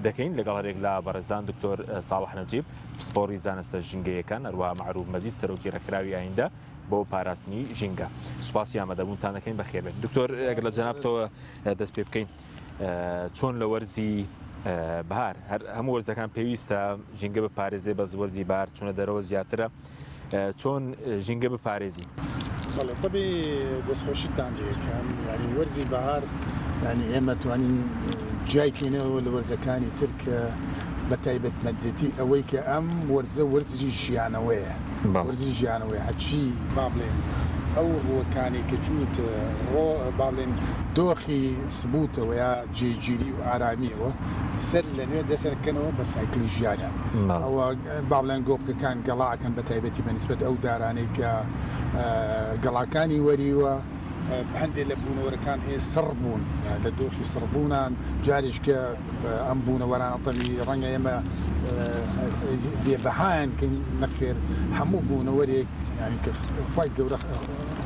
دەکەین لەگەڵ هەرێک لە بەڕێزان دکتۆر ساڵح نەجیب پسپۆڕی زانستە ژینگەیەکان هەروەها مەعروف مەجید سەرۆکی ڕێکخراوی ئایندە بۆ پاراستنی ژینگە. سوپاسی ئامادەبوونتان دەکەین بەخێربێن. دکتۆر ئەگەر لە جەنابتەوە دەست پێ بکەین چۆن لە وەرزی بەهار هەر هەموو وەرزەکان پێویستە ژینگە بپارێزێ بەس وەرزی بار چونە دەرەوە زیاترە چۆن ژینگە بپارێزی؟ بەڵێ تەبی دەستخۆشیتان لێکەم یعنی وەرزی بەهار یعنی ئێمە توانین جیای کەینەوە لە وەرزەکانی تر کە بە تایبەتمەندێتی ئەوەی کە ئەم وەرزە وەرزی ژیانەوەیە وەرزی ژیانەوەی هەرچی با بڵێن ئەو ڕووەکانی کە چوونەتە ڕۆ با بڵێن دۆخی سبوتەوە یا جێگیری و ئارامیەوە سەر لە نوێ دەسەکەنەوە بە سایکلی ژیانیان ئەوە با بڵێن گۆپکەکان گەڵا ئەکەن بە تایبەتی بە نیسبەت ئەو دارانەی کە گەڵاکانی وەریوە هەندێک لە بوونەوەرەکان هەیە سڕ بوون لە دۆخی سڕبوونان جاریشکە ئەم بوونەوەرانە تەبی ڕەنگە ئێمە بێ بەهایان کەین نەخێر هەموو بوونەوەرێک یانی کە خوای گەورە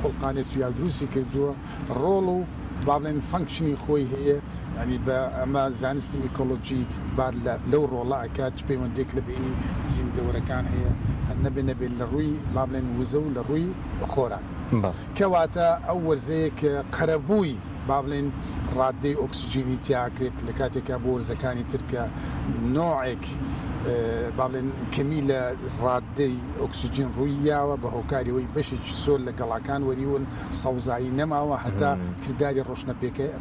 خوڵقانێت یا دروستی کردووە ڕۆڵ و با بڵێن function ی خۆی هەیە یانی بە ئەمە زانستی ئیکۆلۆجی بار لە لەو ڕۆڵە ئەکات چ پەیوەندێک لە بینی زیندەوەرەکان هەیە هەر نەبێ نەبێت لە ڕووی با بڵێن وزە و لە ڕووی خۆراک کەواتە ئەو وەرزەیە کە قەرەبووی با بڵێین ڕاددەی ئۆکسجینی تیا ئەکرێت لە کاتێکا بۆ وەرزەکانی تر کە نۆعێک با بڵێن کەمی لە ڕاددەی ئۆکسجین ڕووی یاوە بە هۆکاری ئەوەی بەشێکی زۆر لە گەڵاکان وەریون سەوزایی نەماوە هەتا کرداری ڕۆشنە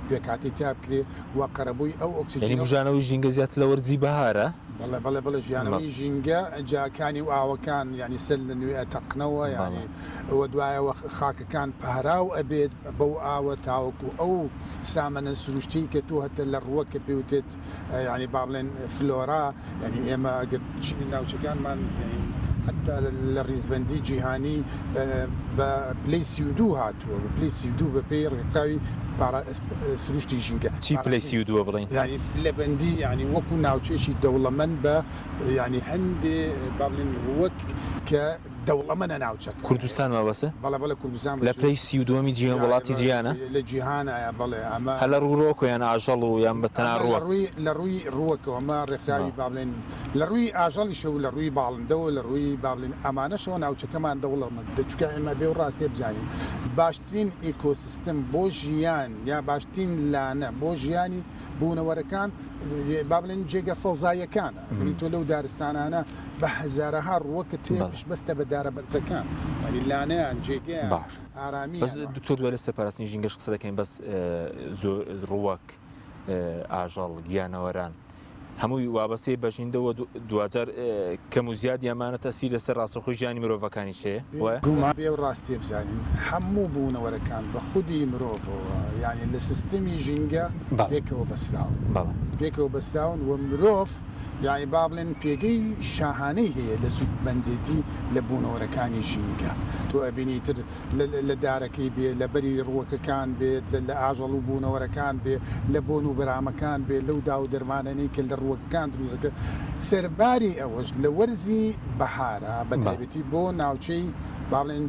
پێکهاتەی تیا بکرێ و قەرەبووی ئەو یانی ئۆکسجینە بوژانەوەی ژینگە زیاتر لە وەرزی بەهارە؟ بەڵێ بەڵێ بەڵێ ژیانەوەی ژینگە جا کانی و ئاوەکان یانی سەر لە نوێ ئەتەقنەوە یانی و دوایەوە خاکەکان پاراو ئەبێت بەو ئاوە تاوەکو ئەو سامەنە سروشتیەی کە تۆ هەتە لە ڕووەک کە پێوتێت یانی با بڵێن فلۆرا یانی ئێمە ئەگەر بچینە ناوچەکانمان حتا لە ڕیزبەندی جیهانی بە پلەی 32 هاتووە بە پلەی 32 بە پێی ڕێکخراوی سروشتی ژینگە چی پلەی 32 بڵین یانی پلەبەندی یانی وەکو ناوچەیەکی دەوڵەمەند بە یانی هەندێ با بڵێن ڕووەک کە دەوڵەمەنە ناوچەکە. کوردستان مەبەستە؟ بەڵێ بەڵێ کوردستان لە پلەی 32ەمی جیهان وڵاتی جیهانە؟ لە جیهانایە بەڵێ ئەمە. هەر لە ڕوو ڕووەکەوە یان ئاژەڵ و یان بە تەنها ڕووەک؟ لە ڕووی ڕووەکەوە ئەمە ڕێکخراوی با بڵێین لە ڕووی ئاژەڵیشەوە و لە ڕووی باڵندەوە لە ڕووی با بڵێین ئەمانەشەوە ناوچەکەمان دەوڵەمەندە چونکە ئێمە بێ و ڕاستیە بزانین باشترین ئیکۆسیستم بۆ ژیان یا باشترین لانە بۆ ژیانی بوونەوەرەکان با بڵێن جێگە سەوزاییەکانە ئەگەر تۆ لەو دارستانانە بە هەزارەها ڕووەکت هەیە بەڵێ. پشتبەستە بە دارە بەرزەکان یانی لانەیان جێگەیان باش بەس ئارامییان. دکتۆر دوای لەسەر پاراستنی ژینگەش قسە دەکەین بەس زۆر ڕووەک ئاژەڵ گیانەوەران هەمووی وابەستەی بە ژیندەوە دواجار کەم و زیادی ئەمانە تەسیر لەسەر ڕاستەوخۆی ژیانی مرۆڤەکانیش هەیە وایە؟ بێگومان بێ و ڕاستیە بزانین هەموو بوونەوەرەکان بە خودی مرۆڤەوە یانی لە سیستمی ژینگە بەڵێ. پێکەوە بەستراون بەڵێ. پێکەوە بەستراون و مرۆڤ یانی با بڵێن پێگەی شاهانەی هەیە لە سوودمەندێتی لە بوونەوەرەکانی ژینگە تۆ ئەبینی تر لە دارەکەی بێ، لە بەری ڕووەکەکان بێت، لە ئاژەڵ و بوونەوەرەکان بێ، لە بۆن و بەرامەکان بێ، لەو داو و دەرمانانەی کە لە ڕووەکەکان دروست دەکرێت. سەرباری ئەوەش لە وەرزی بەهارا بە تایبەتی بۆ ناوچەی با بڵێین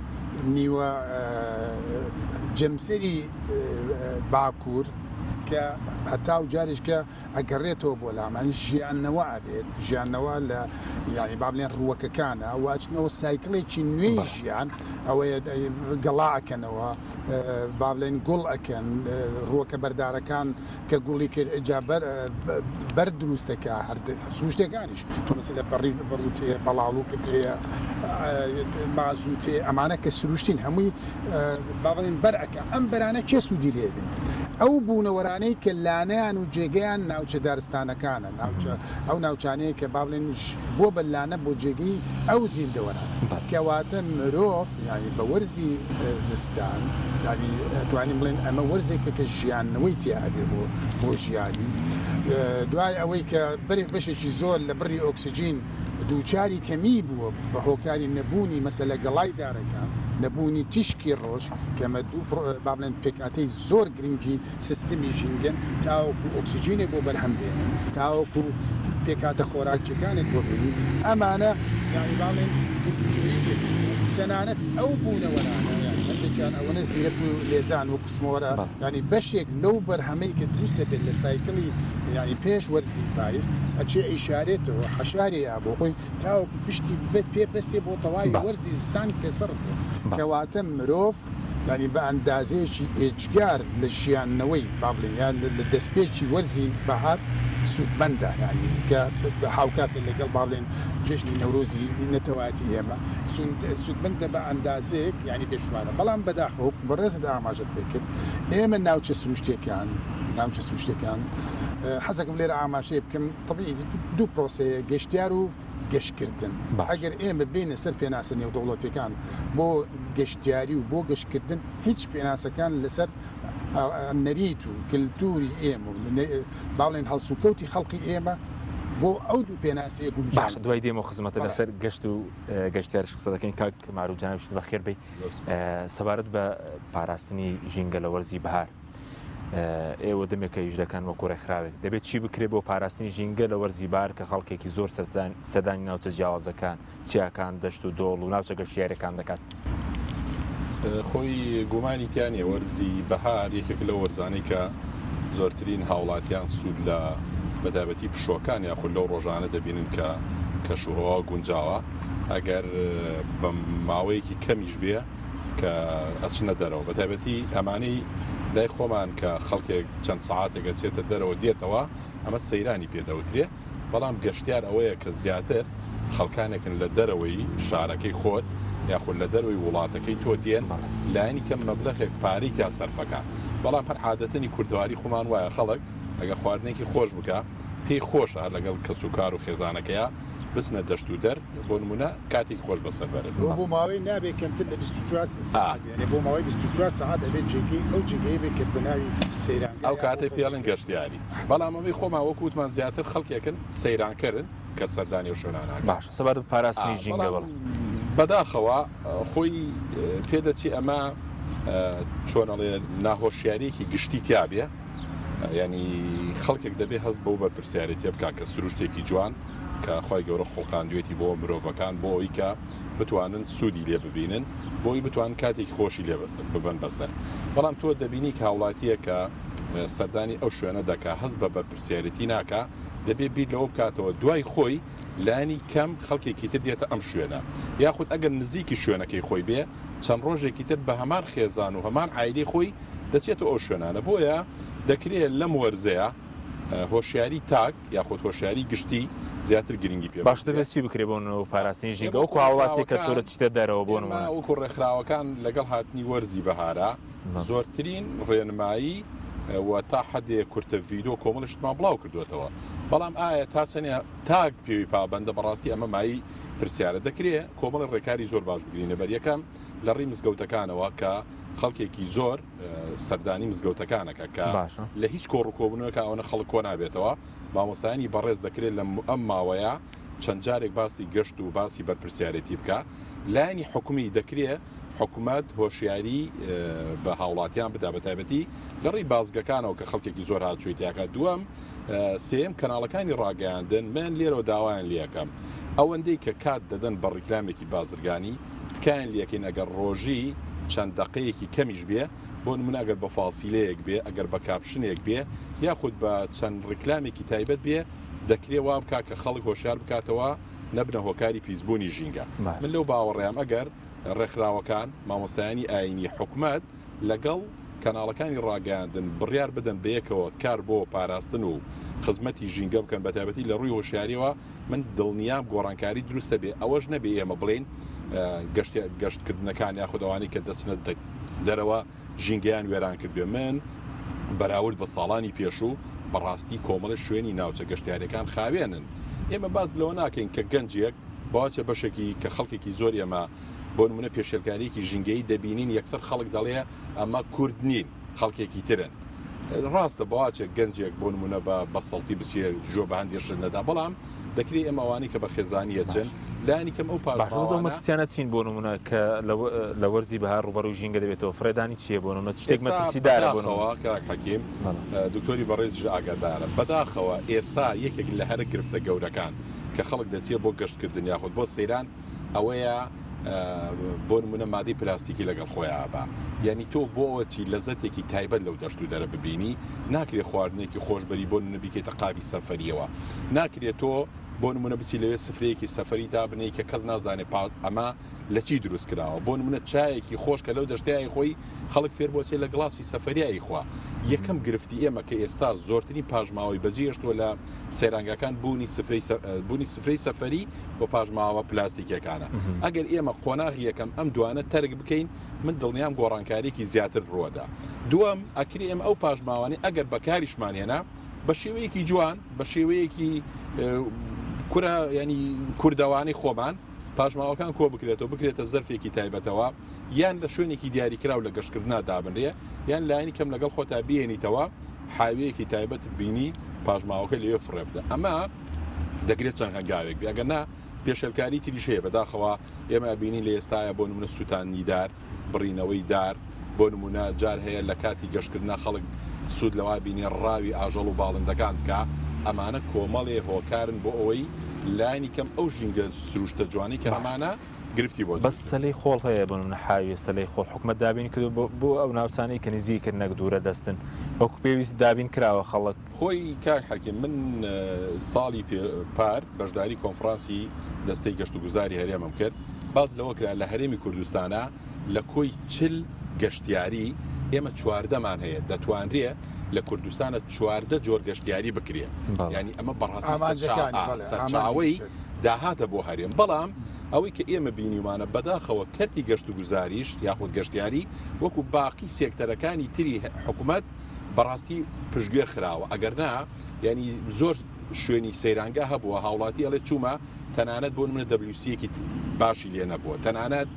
نیوە جەمسەری باکوور کە هەتاو جارێکە ئەگەڕێتەوە بۆ لامان ژیانەوە ئەبێت ژیانەوە لە یانی با بڵێن ڕووەکەکانە و ئەچنەوە سایکڵێکی نوێی ژیان ئەوەیە گەڵا ئەکەنەوە با بڵێن گوڵ ئەکەن ڕووەکە بەردارەکان کە گوڵی کرد ئەجا بەر بەر دروست دەکا هەر سروشتەکانیش تۆ مەسەلە بەڕی بەڕووت هەیە بەڵاڵوکت هەیە مازووت هەیە ئەمانە کە سروشتین هەمووی با بڵێن بەر ئەکا ئەم بەرانە کێ سوودی لێ بینێت ئەو بوونەوەرانەی کە لانەیان و جێگەیان ناوچە دارستانەکانە، ناوچە ئەو ناوچانەیە کە با بڵێین بووە بە لانە بۆ جێگەی ئەو زیندەوەرانە. کەواتە مرۆڤ یانی بە وەرزی زستان یانی ئەتوانین بڵێین ئەمە وەرزێکە کە ژیاندنەوەی تیا ئەبێ بۆ بۆ ژیانی دوای ئەوەی کە بەرێ بەشێکی زۆر لە بڕی ئۆکسجین دووچاری کەمی بووە بە هۆکاری نەبوونی مەسەلە گەڵای دارەکان، نەبوونی تیشکی ڕۆژ کە ئەمە دوو با بڵێن پێکهاتەی زۆر گرنگی سیستمی ژینگەن تاوەکو ئۆکسجینێک بۆ بەرهەم بێنن، تاوەکو پێکهاتە خۆراکیەکانت بۆ بێنن، ئەمانە یانی با بڵێن گورگوتوویی پێ دەکرێت، تەنانەت ئەو بوونەوەرانە یانی. هەندێکیان ئەوەنە زیرەک و لێزان وەکو سمۆرە یانی بەشێک لەو بەرهەمەی کە دروست دەبێت لە cycle ی یانی پێش وەرزی پایز ئەچێ ئەیشارێتەوە حەشاری یا بۆ خۆی تاوەکو پشتی پێ بەستێ بۆ تەواوی وەرزی زستان کە سڕ بوو کەواتە مرۆڤ یانی بە ئەندازەیەکی ئێجگار لە ژیاندنەوەی با بڵێین یان لە دەستپێکی وەرزی بەهار سوودمەندە یانی کە هاوکاتە لەگەڵ با بڵێین جەژنی نەورۆزی نەتەوایەتی ئێمە سوودمەندە بە ئەندازەیەک یانی بێشومارە بەڵام بەداخەوە وەکو بەڕێزت ئاماژەت پێ کرد ئێمە ناوچە سروشتیەکان ناوچە سروشتیەکان حەزەکەم لێرە ئاماژەیە بکەم تەبیعی دوو پرۆسەیە گەشتیار و گەشتکردن. ئەگەر ئێمە بێینە سەر پێناسە نێودەوڵەتیەکان بۆ گەشتیاری و بۆ گەشتکردن هیچ پێناسەکان لەسەر نەریت و کلتوری ئێمە و با بڵێین هەڵسوکەوتی خەڵقی ئێمە بۆ ئەو دوو پێناسەیە گونجاو باشە دوای دێمەوە خزمەتە لەسەر گەشت و گەشتیاریش قسە دەکەین کاک مەعروف جەنابیشت بەخێر بێی سەبارەت بە پاراستنی ژینگە لە وەرزی بەهار ئێوە دەمێکە ئیش دەکەن وەکو ڕێکخراوێک دەبێت چی بکرێت بۆ پاراستنی ژینگە لە وەرزی بار کە خەڵکێکی زۆر سەردانی ناوچە جیاوازەکان چیاکان دەشت و دۆڵ و ناوچە گەشتیارەکان دەکات؟ خۆی گومانی تیا نیە وەرزی بەهار یەکێک لەو وەرزانەی کە زۆرترین هاوڵاتیان سوود لە بەتایبەتی پشووەکان یاخود لەو ڕۆژانە دەبینن کە کەشوهەوا گونجاوە ئەگەر بە ماوەیەکی کەمیش بێ کە ئەچنە دەرەوە بەتایبەتی ئەمانەی لای خۆمان کە خەڵکێک چەند سەعاتێک ئەچێتە دەرەوە دێتەوە ئەمە سەیرانی پێ دەوترێ بەڵام گەشتیار ئەوەیە کە زیاتر خەڵکانێکن لە دەرەوەی شارەکەی خۆت یاخود لە دەرەوەی وڵاتەکەی تۆ دێن لایەنی کەم مەبلەغێک پارەی تیا سەرفەکە بەڵام هەر عادەتەنی کوردەواری خۆمان وایە خەڵک ئەگە خواردنێکی خۆش بکە پێی خۆشە هەر لەگەڵ کەسوکار و خێزانەکەیا بچنە دەشت و دەر بۆ نمونە کاتێکی خۆش بەسەر بەرن. بۆ بۆ ماوەی نابێ کەمتر لە 24 سەعات بێ یانی بۆ ماوەی 24 سەعات ئەبێ جێگەی ئەو جێگەیە بێ کە بە ناوی سەیرانگا ئەو یا بۆ کاتەی پێی ئەڵێن پەیژەکەی. گەشتیاری بەڵام ئەمەی خۆمان وەکو وتمان زیاتر خەڵکێکن سەیرانکەرن کە سەردانی ئەو شوێنانە ئەکەن. باشە سەبارەت بە پاراستنی ژینگە بەڵام بەڵێ. بەداخەوە خۆی پێدەچێ ئەمە چۆن ئەڵێ ناهۆشیاریەکی گشتی تیابێ یانی خەڵکێک دەبێ هەست بەو بەرپرسیارێتیە بکا کە سروشتێکی جوان کە خوای گەورە خوڵقاندوێتی بۆ مرۆڤەکان بۆ ئەوی کە بتوانن سوودی لێ ببینن بۆی بتوان کاتێکی خۆشی لێ ببن بەسەر بەڵام تۆ دەبینی کە هاوڵاتیە کە سەردانی ئەو شوێنە دەکا هەست بە بەرپرسیارێتی ناکا دەبێ بیر لەوە بکاتەوە دوای خۆی لانی کەم خەڵکێکی تر دێتە ئەم شوێنە یاخود ئەگەر نزیکی شوێنەکەی خۆی بێ چەند ڕۆژێکی تر بە هەمان خێزان و هەمان عایلەی خۆی دەچێتەوە ئەو شوێنانە بۆیە دەکرێ لەم وەرزەیە هۆشیاری تاک یاخود هۆشیاری گشتی زیاتر گرنگی پێ باش دەبێت چی بکرێ بۆ پاراستنی ژینگە وەکو هاوڵاتیەک کە تۆ دەچیتە دەرەوە بۆ نمونە؟ وەکو ڕێکخراوەکان لەگەڵ هاتنی وەرزی بەهارە زۆرترین ڕێنمایی و تا حەدێ کورتە ڤیدۆ کۆمەڵی شتمان بڵاو کردوێتەوە بەڵام ئایا تا چەنێ تاک پێوی پابەندە بەڕاستی ئەمە مایەی پرسیارە دەکرێ کۆمەڵی ڕێکاری زۆر باش بگرینە بەر یەکەم لە ڕێی مزگەوتەکانەوە کە خەڵکێکی زۆر سەردانی مزگەوتەکانەکە کە لە هیچ کۆڕ و کۆبوونەوەکە ئەوەنە خەڵک کۆ نابێتەوە مامۆستایانی بەڕێز دەکرێت لە ئەم ماوەیە چەند جارێک باسی گەشت و باسی بەرپرسیارێتی بکە لایەنی حکومی دەکرێ حکومەت هۆشیاری بە هاوڵاتیان بدا بە تایبەتی لە ڕێی بازگەکانەوە کە خەڵکێکی زۆر هاتووی تیاکە دووەم سێیەم کەناڵەکانی ڕاگەیاندن من لێرەوە داوایان لەکەم ئەوەندەی کە کات دەدەن بە ڕیکلامێکی بازرگانی تکایان لەکەین ئەگەر ڕۆژی چەند دەقەیەکی کەمیش بێ بۆ نمونە ئەگەر بە فاسیلەیەک بێ ئەگەر بە caption ێک بێ یاخود بە چەند ڕیکلامێکی تایبەت بێ دەکرێ وا بکا کە خەڵک هۆشیار بکاتەوە نەبنە هۆکاری پیسبوونی ژینگە من لەو باوەڕەیام ئەگەر ڕێکخراوەکان مامۆستایانی ئایینی حکومەت لەگەڵ کەناڵەکانی ڕاگەیاندن بڕیار بدەن بەیەکەوە کار بۆ پاراستن و خزمەتی ژینگە بکەن بەتایبەتی لە ڕووی هۆشیاریەوە من دڵنیام گۆڕانکاری دروست دەبێ ئەوەش نەبێ ئێمە بڵێین گەشت گەشتکردنەکان یاخود ئەوانەی کە دەچنە دەرەوە ژینگەیان وێران کردوێ من بەراورد بە ساڵانی پێشوو بەڕاستی کۆمەڵە شوێنی ناوچە گەشتیارەکان خاوێنن ئێمە باس لەوە ناکەین کە گەنجێک باچە بەشێکی کە خەڵکێکی زۆر ئێمە بۆ نمونە پێشێلکاریەکی ژینگەیی دەبینین یەکسەر خەڵک دەڵێ ئەمە کورد نین خەڵکێکی ترن ڕاستە بەواچێک گەنجێک بۆ نمونە بە بەسەڵتی بچێ ژۆ بە هەندێ شت نەدا بەڵام دەکرێ ئێمە ئەوانەی کە بە خێزانی ئەچن لایەنی کەم ئەو باشە بەس ئەو پاشماوانە مەترسیانە چین بۆ نمونە کە لە وەرزی بەهار ڕووبەڕووی ژینگە دەبێتەوە فڕێدانی چییە بۆ نمونە شتێک ئێستا مەترسیدارە بۆ نمونە بەداخەوە کاک حەکیم بەڵێ. دکتۆری بەڕێزیش ئاگادارە بەداخەوە ئێستا یەکێک لە هەرە گرفتە گەورەکان کە خەڵک دەچێ بۆ گەشتکردن یاخود بۆ سەیران ئەوەیە بۆ نمونە مادەی پلاستیکی لەگەڵ خۆیا با یعنی تۆ بۆ ئەوە چی لەزەتێکی تایبەت لەو دەشت و دەرە ببینی ناکرێ خواردنێکی خۆش بەری بۆ نمونە بیکەیتە قابی سەفەریەوە ناکرێت تۆ بۆ نمونە بچی لەوێ سفرەیەکی سەفەری دابنێی کە کەس نازانێ پا ئەمە لە چی دروست کراوە بۆ نمونە چایەکی خۆش کە لەو دەشتەیە خۆی خەڵک فێر بۆ چێ لە گڵاسی سەفەری ئەیخوا یەکەم گرفتی ئێمە کە ئێستا زۆرترین پاشماوەی بەجێهێشتووە لە سەیرانگاکان بوونی سفرەی بوونی سفرەی سەفەری و پاشماوە پلاستیکیەکانە ئەگەر ئێمە قۆناغی یەکەم ئەم دوانە تەرک بکەین من دڵنیام گۆڕانکاریەکی زیاتر ڕووەدا دووەم ئەکرێ ئێمە ئەو پاشماوانەی ئەگەر بەکاریشمان هێنا بە شێوەیەکی جوان بە شێوەیەکی کورە ینی کوردەوانی خۆمان پاشماوەکان کۆ بکرێتەوە بکرێتە زەرفێکی تایبەتەوە یان لە شوێنێکی دیاریکراو لە گەشتکردنا دابنرێ یان لایەنی کەم لەگەڵ خۆتا بێنیتەوە حاویەکی تایبەتت بینی پاشماوەکە لەوێ فڕێ بدە ئەمە دەکرێت چەند هەنگاوێک بێ ئەگەر نا پێشێلکاری تریش هەیە بەداخەوە ئێمە ئەبینین لە ئێستایا بۆ نمونە سوتاندنی دار بڕینەوەی دار بۆ نمونە جار هەیە لە کاتی گەشتکردنا خەڵک سوود لەوە بینێ ڕاوی ئاژەڵ و باڵندەکان بکا ئەمانە کۆمەڵێ هۆکارن بۆ ئەوەی لانی کەم ئەو ژینگە سروشتە جوانەی کە هەمانە گرفتی بۆ بەس دروست بێ. سەلەی خۆڵ هەیە بۆ نمونە حاویە سەلەی خۆڵ حکومەت دابینی کردوە بۆ بۆ ئەو ناوچانەی کە نزیکن نەک دوورە دەستن وەکو پێویست دابین کراوە خەڵک. خۆی کاک حەکیم من ساڵی پار بەشداری کۆنفرانسی دەستەی گەشتوگوزاری هەرێمم کرد باس لەوە کرا لە هەرێمی کوردستانا لە کۆی 40 گەشتیاری ئێمە چواردەمان هەیە دەتوانرێ لە کوردستانە 14 جۆر گەشتیاری بکرێ ینی ئەمە بەڕاستی سەرچاوەی داهاتە بۆ هەرێم بەڵام ئەوەی کە ئێمە بینیومانە بەداخەوە کەرتی گەشتوگوزاریش یاخود گەشتیاری وەکو باقی سێکتەرەکانی تری حکومەت بەڕاستی پشتگوێ خراوە ئەگەر نا یعنی زۆر شوێنی سەیرانگا هەبووە هاوڵاتی ئەڵێ چوومە تەنانەت بۆ منە WC یەکی باشی لێ نەبووە تەنانەت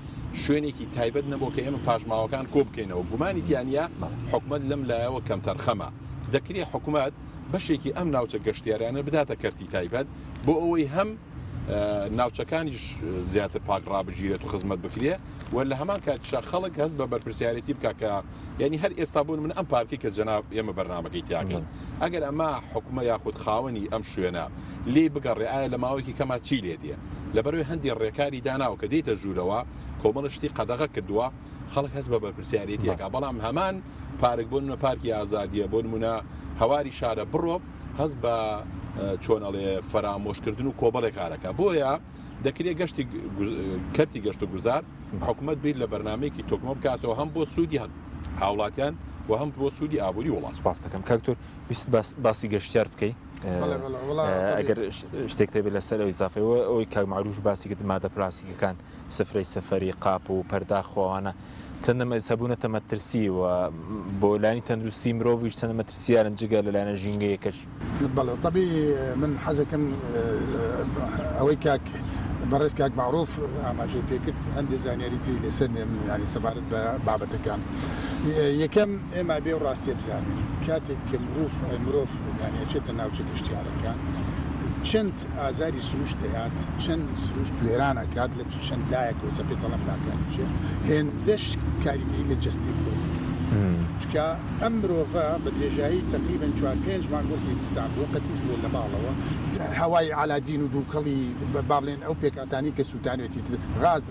شوێنێکی تایبەت نەبوو کە ئێمە پاشماوەکان کۆ بکەینەوە گومانی تیانە حکومەت لەم لایەوە کەمتەرخەمە دەکرێ حکومەت بەشێکی ئەم ناوچە گەشتیارانە بداتە کەرتی تایبەت بۆ ئەوەی هەم ناوچەکانیش زیاتر پاک ڕابگیرێت و خزمەت بکرێ و لە هەمان کاتیشا خەڵک هەست بە بەرپرسیارێتی بکا کە یعنی هەر ئێستا بۆ من ئەم پارکی کە جەناب ئێمە بەرنامەکەی تیاکەین ئەگەر ئەمە حکومە یاخود خاوەنی ئەم شوێنە لێی بگەڕێ ئایا لە ماوەیەکی کەما چی لێ دێ لەبەرەوەی هەندێک ڕێکاری داناوە کە دێتە ژوورەوە کۆمەڵە شتی قەدەغە کردووە خەڵک هەست بە بەرپرسیارێتی ئەکا بەڵام هەمان پارک بۆ نمونە پارکی ئازادیە بۆ نمونە هەواری شارە بڕۆ هەست بە چۆنەڵێ فەرامۆشکردن و کۆبەڵێک کارەکە بۆیە دەکرێت گەشتی کەرتی گەشت و گوزار حکومت بیر لە بەرنمەیەکی تۆکمە بکاتەوە هەم بۆ سوودی هاوڵاتیان و هەم بۆ سوودی ئابووری وڵات. سپاس دەکەم کاک دکتۆر ویست باسی گەشتیار بکەی ئەگەر شتێک تێبێت لەسەر ئەو ئیزافەی ئەوەی کاک مەعروف باسی کرد مادە پلاستیکەکان سفرەی سەفەری، قاپ و پەرداخ و ئەوانە چەندە هەبوونەتە مەترسی و بۆ لایەنی تەندروستی مرۆڤیش چەندە مەترسیدارن جگە لە لایەنە ژینگەیەکەش؟ بەڵێ تەبیعی من حەزەکەم ئەوەی کاک بەڕێز کاک مەعروف ئاماژەی پێکرد هەندێ زانیاری تری لەسەر نێم یانی سەبارەت بە بابەتەکان یەکەم ئێمە بێ و ڕاستیە بزانین کاتێک کە مرۆڤ مرۆڤ یانی ئەچێتە ناوچە گەشتیارەکان چەند ئازاری سروشت دەیات، چەند سروشت وێران ئەکات لە چەند لایەکەوە سەپێ تەڵەم لاکانیشێ هێندەش کاریگەری لە جەستەی مرۆڤ دەکات. چونکە ئەم مرۆڤە بە درێژایی تەقریبەن چوار پێنج مانگ وەرزی زستان بووە قەتیس بووە لە ماڵەوە، هەوای عەلادین و دووکەڵی با بڵێن ئەو پێکهاتانەی کە سووتانوێتی غاز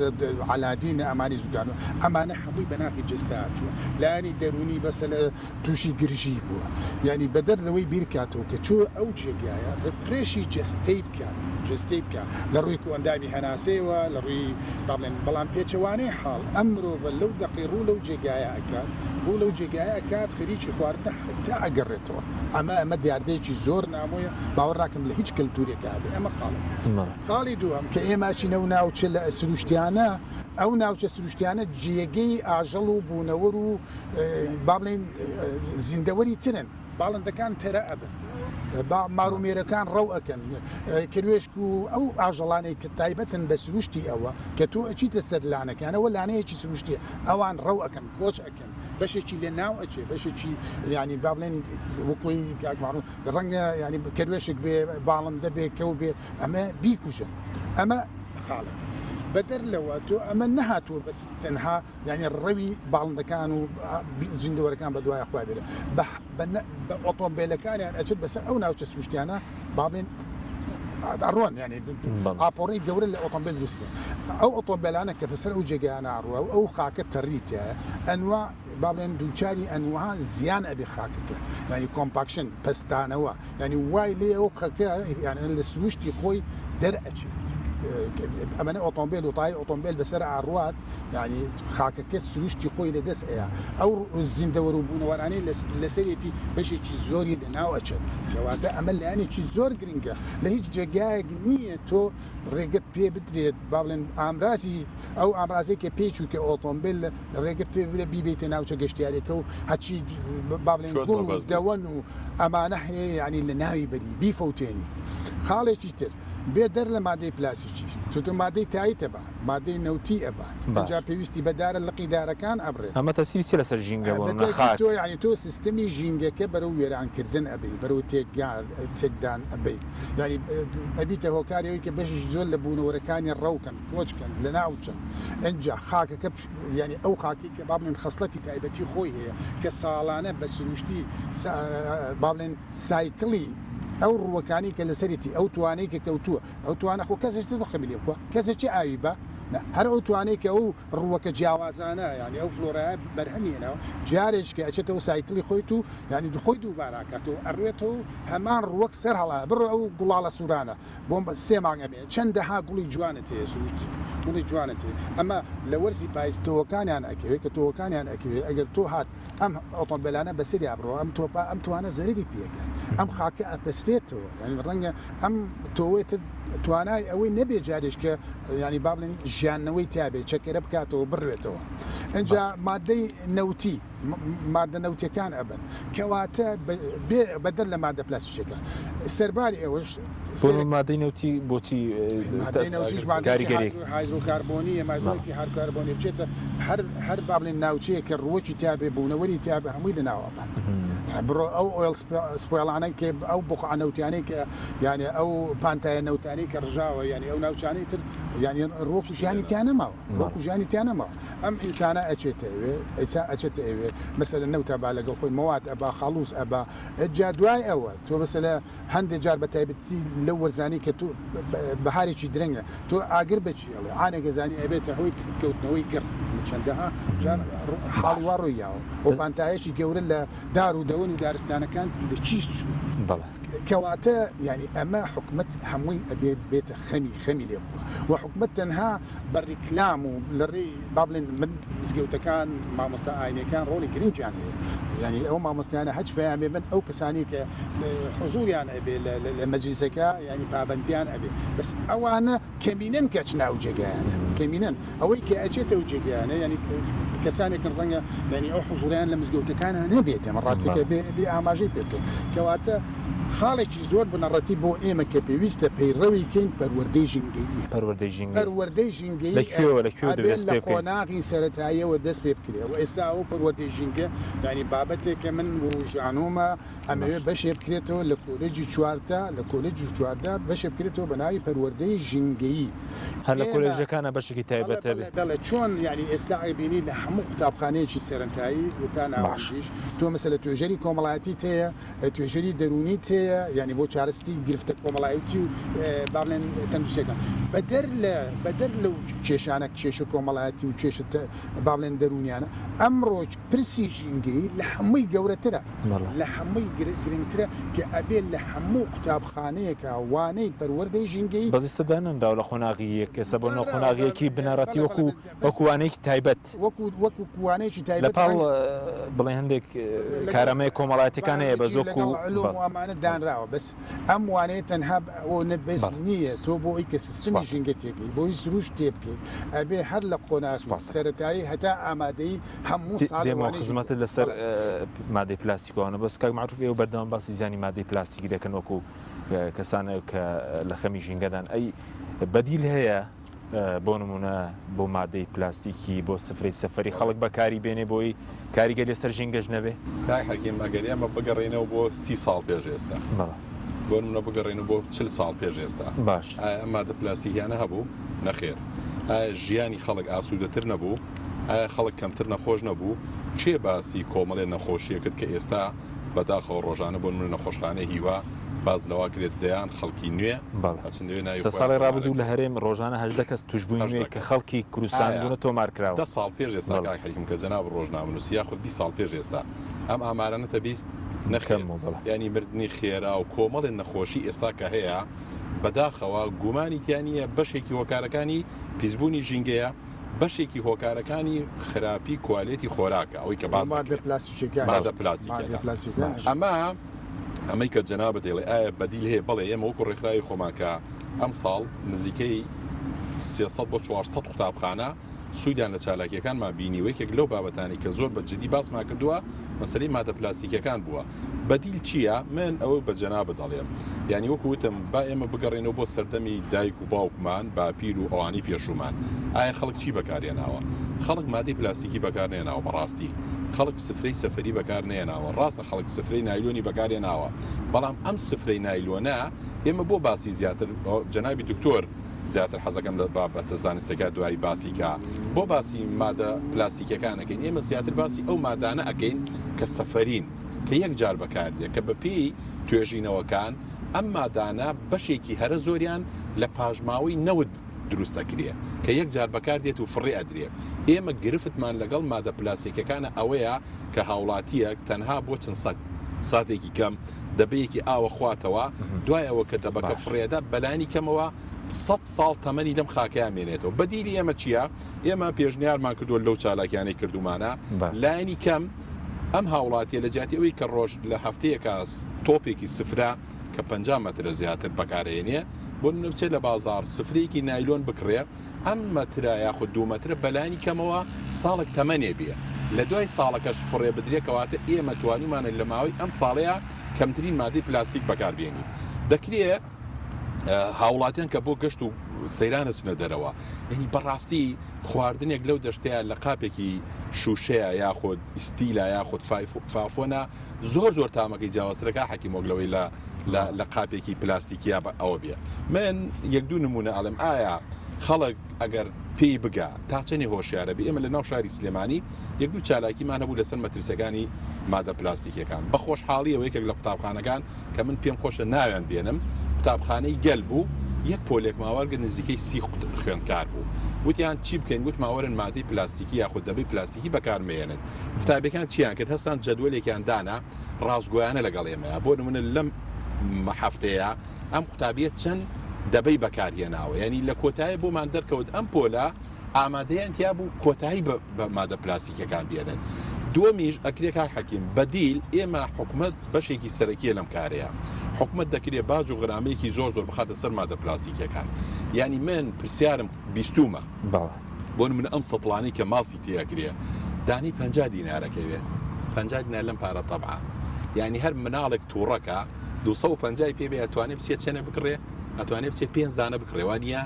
عەلادینە ئەمانەی سووتانوە ئەمانە هەمووی بە ناخی جەستە چووە. لایەنی دەروونی بەسە لە تووشی گرژی بووە یانی بەدەر لەوەی بیرکاتەوە کە چۆ ئەو جێگایە refresh ی جەستەی بکات جەستەی بکات لە ڕووی کۆئەندامی هەناسەیەوە لە ڕووی با بڵێن بەڵام پێچەوانەی حاڵ ئەم مرۆڤە لەو دەقەی ڕوو لەو جێگایە ئەکات ڕوو لەو جێگایە ئەکات خەریکی خواردنە هەتا ئەگەڕێتەوە ئەمە ئەمە دیاردەیەکی زۆر نامۆیە باوەڕ ناکەم لە هیچ کەلتورێکا هەبێ ئەمە خاڵێک خاڵی دووهەم کە ئێمە ئەچینە ئەو ناوچە لە سروشتیانە ئەو ناوچە سروشتیانە جێگەی ئاژەڵ و بوونەوەر و با بڵێین زیندەوەری ترن باڵندەکان تەرە ئەبن با مارومێرەکان ڕەو ئەکەن کروێشک و ئەو ئاژەڵانەی کە تایبەتن بە سروشتی ئەوە کە تۆ ئەچیتە سەر لانەکانەوە لانەیەکی سروشتیە ئەوان ڕەو ئەکەن کۆچ ئەکەن بەشێکی لە ناو ئەچێ بەشێکی ینی با بڵێن وەکۆی کاک مەعروف ڕەنگە ینی کەروێشک بێ باڵندە بێ کەو بێ ئەمە بیکوژن ئەمە خاڵێک بەدەر لەوە تۆ ئەمە نەهاتووە بەس تەنها یانی ڕەوی باڵندەکان و زیندەوەرەکان بە دوای خۆیان بێنێ بە ئۆتۆمبیلەکانیان ئەچێت بەسەر ئەو ناوچە سروشتیانە با بڵێن ئەڕۆن یانی ئاپۆڕەی گەورە لە ئۆتۆمبێل دروست بووە ئەو ئۆتۆمبێلانە کە بەسەر ئەو جێگایانە ئەڕوا و ئەو خاکە تەڕی تیایە ئەنوا با بڵێن دووچاری ئەنوا زیان ئەبێ خاکەکە یانی compaction پەستانەوە یانی وای لێ ئەو خەکە یانی لە سروشتی خۆی دەرئەچێت ئەمەە ئۆتۆمبیل و تای ئۆتۆمبیل بەسەر ئاڕوات یانی خاکەکە سروشتی خۆی لە دەست ئەیا ئەو زیندەوەر و بوونەوەرانەی لەسەرێتی بەشێکی زۆری لە ناو ئەچێت کەواتە ئەمە لایەنێکی زۆر گرنگە لە هیچ جێگایەک نییە تۆ ڕێگەت پێ بدرێت با بڵێن ئامرازی ئەو ئامرازێک کە پێی چووکە ئۆتۆمبیل ڕێگەت پێ بدرێت بیبیتە ناوچە گەشتیارەکە و هەچی با بڵێن گوڵ و دەوەن و ئەمانە هەیە یعنی لە ناوی بەری بیفەوتێنیت خاڵێکی تر بێ دەر لە مادەی پلاسیکی چونکە مادەی تایت ئەبا مادەی نەوتی ئەبات ئینجا پێویستی بە دارە لقی دارەکان ئەبڕێت. ئەمە تەسیری چیە لەسەر ژینگە بۆ نمونە خاک؟ تۆ یانی تۆ سیستمی ژینگەکە بەرەو وێران کردن ئەبەی بەرەو تێکدان ئەبەی یانی ئەبیتە هۆکاری ئەوەی کە بەشێکی زۆر لە بوونەوەرەکانی ڕەوکەن کۆچ کەن لەناو چن ئینجا خاکەکە یانی ئەو خاکەی کە با بڵێن خەسڵەتی تایبەتی خۆی هەیە کە ساڵانە بە سروشتی با بڵێن سایکڵی ئەو ڕووەکانەی کە لەسەرێتی ئەو توانەی کە کەوتووە ئەو توانە خۆ کەسێک تر خەمی لێ بخوا کەسێک چی ئاوی بە نا هەر ئەو توانەی کە ئەو ڕووەکە جیاوازانە یانی ئەو فلۆرایە بەرهەمی هێناوە جارێک کە ئەچێتەوە سایکڵی خۆیت و یانی خۆی دووبارە ئەکاتەوە ئەڕوێتەوە و هەمان ڕووەک سەر هەڵا بڕۆ ئەو گوڵاڵە سوورانە بۆ سێ مانگ ئەمێ چەندەها گوڵی جوانت هەیە سروشتی گوڵی جوانت هەیە ئەمە لە وەرزی پایز تۆوەکانیان ئەکەوێ کە تۆوەکانیان ئەکەوێ ئەگەر تۆ هات ئەم ئۆتۆمبێلانە بەسەریا بڕۆ ئەم تۆپە ئەم توانە زەرەری پێگات ئەم خاکە ئەپەستێتەوە یعنی ڕەنگە ئەم تۆوەی تر توانای ئەوەی نەبێ جارێک کە ینی با بڵێن ژیانەوەی تابێ چەکەرە بکاتەوە بڕوێتەوە ئینجا مادەی نەوتی مادە نەوتەکان ئەبن کەواتە بەدەر لە مادە پلاستیکەکان سەرباری ئەوەش مادەی نەوتی بۆچی کاریگەری هایدرۆکاربۆنی مادەیەکی هایدرۆکاربۆنی بچێتە هەر هەر با بڵێن ناوچەیەک کە ڕووەکی تیابێ بوونەوەری تیابێ هەمووی لە ناو ئەبات بڕۆ ئەو oil spill انەی کە ئەو بقعە نەوتیانەی کە یعنی ئەو پانتایە نەوتانەی کە ڕژاوە یعنی ئەو ناوچانەی تر یعنی ڕووەک و ژیانی تیا نەماوە ڕووەک و ژیانی تیا نەماوە ئەم ئینسانە ئەچێتە ئەوێ ئیسا ئەچێتە ئەوێ مەسەلەن نەوتە با لەگەڵ خۆی مەواد ئەبا خەڵوز ئەبا جا دوای ئەوە تۆ مەسەلە هەندێ جار بە تایبەتی لەو وەرزانەی کە تۆ بەهارێکی درەنگە تۆ ئاگر بە چی ئەڵێ عانێک ئەزانی ئەبێتە هۆی کەوتنەوەی گڕ چەندەها جار حاڵی وا ڕووی یاوە و پانتایەکی گەورە لە دار و دەوەن و دارستانەکان لە کیس چووە. بەڵێ. کەواتە یانی ئەمە حکومەت هەمووی ئەبێ بێتە خەمی خەمی لێ بخوا و حکومەت تەنها بە ڕیکلام و لە ڕێی با بڵێن من مزگەوتەکان مامۆستا ئاینەکان ڕۆڵی گرنگیان هەیە یانی ئەو مامۆستایانە هەچ پەیامێ بن ئەو کەسانی کە حزوریان ئەبێ لە مەجلیسەکە یانی پابەندیان ئەبێ بەس ئەوانە کەمینەن کە ئەچنە ئەو جێگایانە کەمینەن ئەوەی کە ئەچێتە ئەو جێگایانە یانی کەسانێکن ڕەنگە یانی ئەو حزوریان لە مزگەوتەکانە نەبێت ئەمە ڕاستەکە بێ بێ ئاماژەی پێ بکەین کەواتە خاڵێکی زۆر بنەڕەتی بۆ ئێمە کە پێویستە پەیڕەوی کەین پەروەردەی ژینگەییە. پەروەردەی ژینگەیی. پەروەردەی ژینگەیی لە کوێوە لە کوێوە دەبێ ئەبێ دەست لە پێ بکەین؟ قۆناغی سەرەتاییەوە دەست پێ بکرێ و ئێستا ئەو پەروەردەی ژینگە یانی بابەتێکە من وروژانومە ئەمەوێ باش. بەشێ بکرێتەوە لە کۆلێجی چوارتا لە کۆلێجی 14 بەشێ بکرێتەوە بە ناوی پەروەردەی ژینگەیی. هەر لە ئێمە کۆلێژەکانا بەشێکی بەڵێ تایبەت بەڵێ هەبێ. بەڵێ چۆن یانی ئێستا ئەبینی لە هەموو قوتابخانەیەکی سەرەتایی و تا باش. ناوەندیش تۆ مەسەلە توێژەری کۆمەڵایەتیت هەیە توێژەری دەروونیت هەیە یانی بۆ چارەسەری گرفتە کۆمەڵایەتی و با بڵێن تەندروستیەکان بەدەر لە بەدەر لەو کێشانە کێشە کۆمەڵایەتی و کێشە با بڵێن دەروونیانە ئەمڕۆ پرسی ژینگەیی لە هەمووی گەورەترە لە هەمووی گرنگترە کە ئەبێ لە هەموو قوتابخانەیەکا وانەی پەروەردەی ژینگەیی بەس ئیستا دانەنراوە لە قۆناغی یەک ئێستا بۆ نمونە قۆناغی یەکی بنەڕەتی وەکو وەکو وانەیەکی تایبەت. وەکو وەکو وانەیەکی لە تایبەت پاڵ ڕەنگە بڵێن هەندێک لەگەڵ کارامەیە کۆمەڵایەتیەکان هەیە بەس بایۆلۆجی و وەکو لەگەڵ علوم بەڵێ و ئەمانە دانراوە بەس ئەم وانەیە تەنها ئەوە نە بەس بەڵێ نییە تۆ بۆ ئەوی کە سیستمی سوپاس ژینگە تێگەی بۆی سروشت تێبگەی ئەبێ هەر لە قۆناغی سوپاس دەکەم. سەرەتایی هەتا ئامادەیی هەموو ساڵێ دێمەوە وانەی ژینگە خزمەتت لەسەر بەڵێ. مادەی پلاستیک و ئەوانە بەس کاک مەعروف ئێوە بەردەوام باسی زیانی مادەی پلاستیکی دەکەن وەکو کەسانێک کە لە خەمی ژینگەدان ئەی بەدیل هەیە بۆ نمونە بۆ مادەی پلاستیکی بۆ سفرەی سەفەری خەڵک بەکاری بێنێ بۆی کاریگەری لەسەر ژینگەش نەبێ؟ کاک حەکیم ئەگەر ئێمە بگەڕێینەوە بۆ 30 ساڵ پێش ئێستا بەڵێ. بۆ نمونە بگەڕێینەوە بۆ 40 ساڵ پێش ئێستا باش. ئایا ئەم مادە پلاستیکیانە هەبوو؟ نەخێر. ئایا ژیانی خەڵک ئاسوودەتر نەبوو؟ ئایا خەڵک کەمتر نەخۆش نەبوو؟ کێ باسی کۆمەڵێ نەخۆشیە کرد کە ئێستا بەداخەوە ڕۆژانە بۆ نمونە نەخۆشخانەی هیوا باس لەوە کرێت دەیان خەڵکی نوێ بەڵێ. ئەچن لەوێ ناوی سە خۆیان ساڵی تۆمار ڕابردوو لە ئەکەن. هەرێم ڕۆژانە 18 کەس تووشبووی 18 نوێ کە کەس. خەڵکی کوردستان ئایا بوونە تۆمار کراون. دە ساڵ پێش ئێستا بەڵێ. کاک حەکیم کە جەنابت ڕۆژنامەنووسی یاخود 20 ساڵ پێش ئێستا ئەم ئامارانەتە 20؟ نەخێر کەم بوو بەڵێ. یانی مردنی خێرا و کۆمەڵێ نەخۆشی ئێستا کە هەیە بەداخەوە گومانی تیا نییە بەشێکی هۆکارەکانی پیسبوونی ژینگەیە، بەشێکی هۆکارەکانی خراپی کوالێتی خۆراکە ئەوەی کە باس مادە دەکرێت پلاستیکیەکان مادە مادە پلاستیکیەکان پلاستیکەکان باش. ئەمە ئەمەی کە جەنابت دەیڵێ ئایا بەدیل هەیە بەڵێ ئێمە وەکو ڕێکخراوی خۆمان کە ئەمساڵ نزیکەی 300 بۆ 400 قوتابخانە سوودیان لە چالاکییەکانمان بینی و یەکێک لەو بابەتانەی کە زۆر بە جدی باسمان کردووە مەسەلەی مادە پلاستیکیەکان بووە. بەدیل چییە؟ من ئەوە بە جەنابت ئەڵێم یانی وەکو وتم با ئێمە بگەڕێینەوە بۆ سەردەمی دایک و باوکمان، باپیر و ئەوانەی پێشوومان. ئایا خەڵک چی بەکارهێناوە؟ خەڵک مادەی پلاستیکی بەکارنەهێناوە بەڕاستی خەڵک سفرەی سەفەری بەکارنەهێناوە ڕاستە خەڵک سفرەی نایلۆنی بەکارهێناوە بەڵام ئەم سفرەی نایلۆنە ئێمە بۆ باسی زیاتر جەنابی دکتۆر زیاتر حەزەکەم لە بابەتە زانستیەکە دوایی باسی کا بۆ باسی مادە پلاستیکیەکان ئەکەین ئێمە زیاتر باسی ئەو مادانە ئەکەین کە سەفەرین کە یەک جار بەکاردێ کە بەپێی توێژینەوەکان ئەم مادانە بەشێکی هەرە زۆریان لە پاشماوەی نەوت دروست ئەکرێ کە یەک جار بەکار دێت و فڕێ ئەدرێ ئێمە گرفتمان لەگەڵ مادە پلاستیکەکانە ئەوەیە کە هاوڵاتیەک تەنها بۆ چەند ساتێکی کەم دەبەیەکی ئاوە خواتەوە دوای ئەوە کە دەبەکە فڕێدا بەلانی کەمەوە سەد ساڵ تەمەنی لەم خاکەیا مێنێتەوە بەدیلی ئێمە چییە؟ ئێمە پێشنیارمان کردووە لەو چالاکیانەی کردومانە لایەنی کەم ئەم هاوڵاتیە لە جیاتی ئەوەی کە ڕۆژ لە هەفتەیەکە تۆپێکی سفرە کە 50 مەترە زیاتر بەکارێنێ بۆ نمونە بچێت لە بازاڕ سفرەیەکی نایلۆن بکڕێ ئەم مەترە یاخود دوو مەترە بەلانی کەمەوە ساڵێک تەمەنێ بێ لە دوای ساڵەکەش فڕێ بدرێ کەواتە ئێمە توانیومانە لە ماوەی ئەم ساڵەیە کەمترین مادەی پلاستیک بەکاربێنین دەکرێ هاوڵاتیان کە بۆ گەشت و سەیران ئەچنە دەرەوە یعنی بەڕاستی خواردنێک لەو دەشتەیە لە قاپێکی شوشەیە یاخود ئیستیلا یاخود فافۆنا زۆر زۆر تامەکەی جیاوازترە کا حەکیم وەک لەوەی لە لە لە قاپێکی پلاستیکیا بە ئەوە بێ من یەک دوو نمونە ئەڵێم ئایا خەڵک ئەگەر پێی بگا تا چەنێ هۆشیارە بێ ئێمە لە ناو شاری سلێمانی یەک دوو چالاکیمان هەبوو لەسەر مەترسیەکانی مادە پلاستیکیەکان بە خۆشحاڵیەوە یەکێک لە قوتابخانەکان کە من پێم خۆشە ناویان بێنم قوتابخانەی گەل بوو یەک پۆلێکمان وەرگرت نزیکەی سی خوێندکار بوو وتیان چی بکەین وتمان وەرن مادەی پلاستیکی یاخود دەبەی پلاستیکی بەکارمەیەنن قوتابیەکان چیان کرد هەستان جەدوەلێکیان دانا ڕاستگۆیانە لەگەڵ ئێمەیە بۆ نمونە لەم هەفتەیە ئەم قوتابیە چەند دەبەی بەکارهێناوە یعنی لە کۆتایی بۆمان دەرکەوت ئەم پۆلە ئامادەیان تیا بوو کۆتایی بە مادە پلاستیکیەکان بێنن دووەمیش ئەکرێ کاک حەکیم بەدیل ئێمە حکومەت بەشێکی سەرەکیە لەم کارەیە حکومەت دەکرێ باج و غرامەیەکی زۆر زۆر بخاتە سەر مادە پلاستیکیەکان یعنی من پرسیارم بیستومە بەڵێ. بۆ نمونە ئەم سەتڵانەی کە ماسی تێ ئەکرێ دانەی 50 دینارەکەوێ 50 دینار لەم پارە تەبعە یعنی هەر مناڵێک تووڕەکە 250 پێ بێ ئەتوانێ بچێت چەنێ بکڕێ ئەتوانێ بچێ پێنج دانە بکڕێ وانە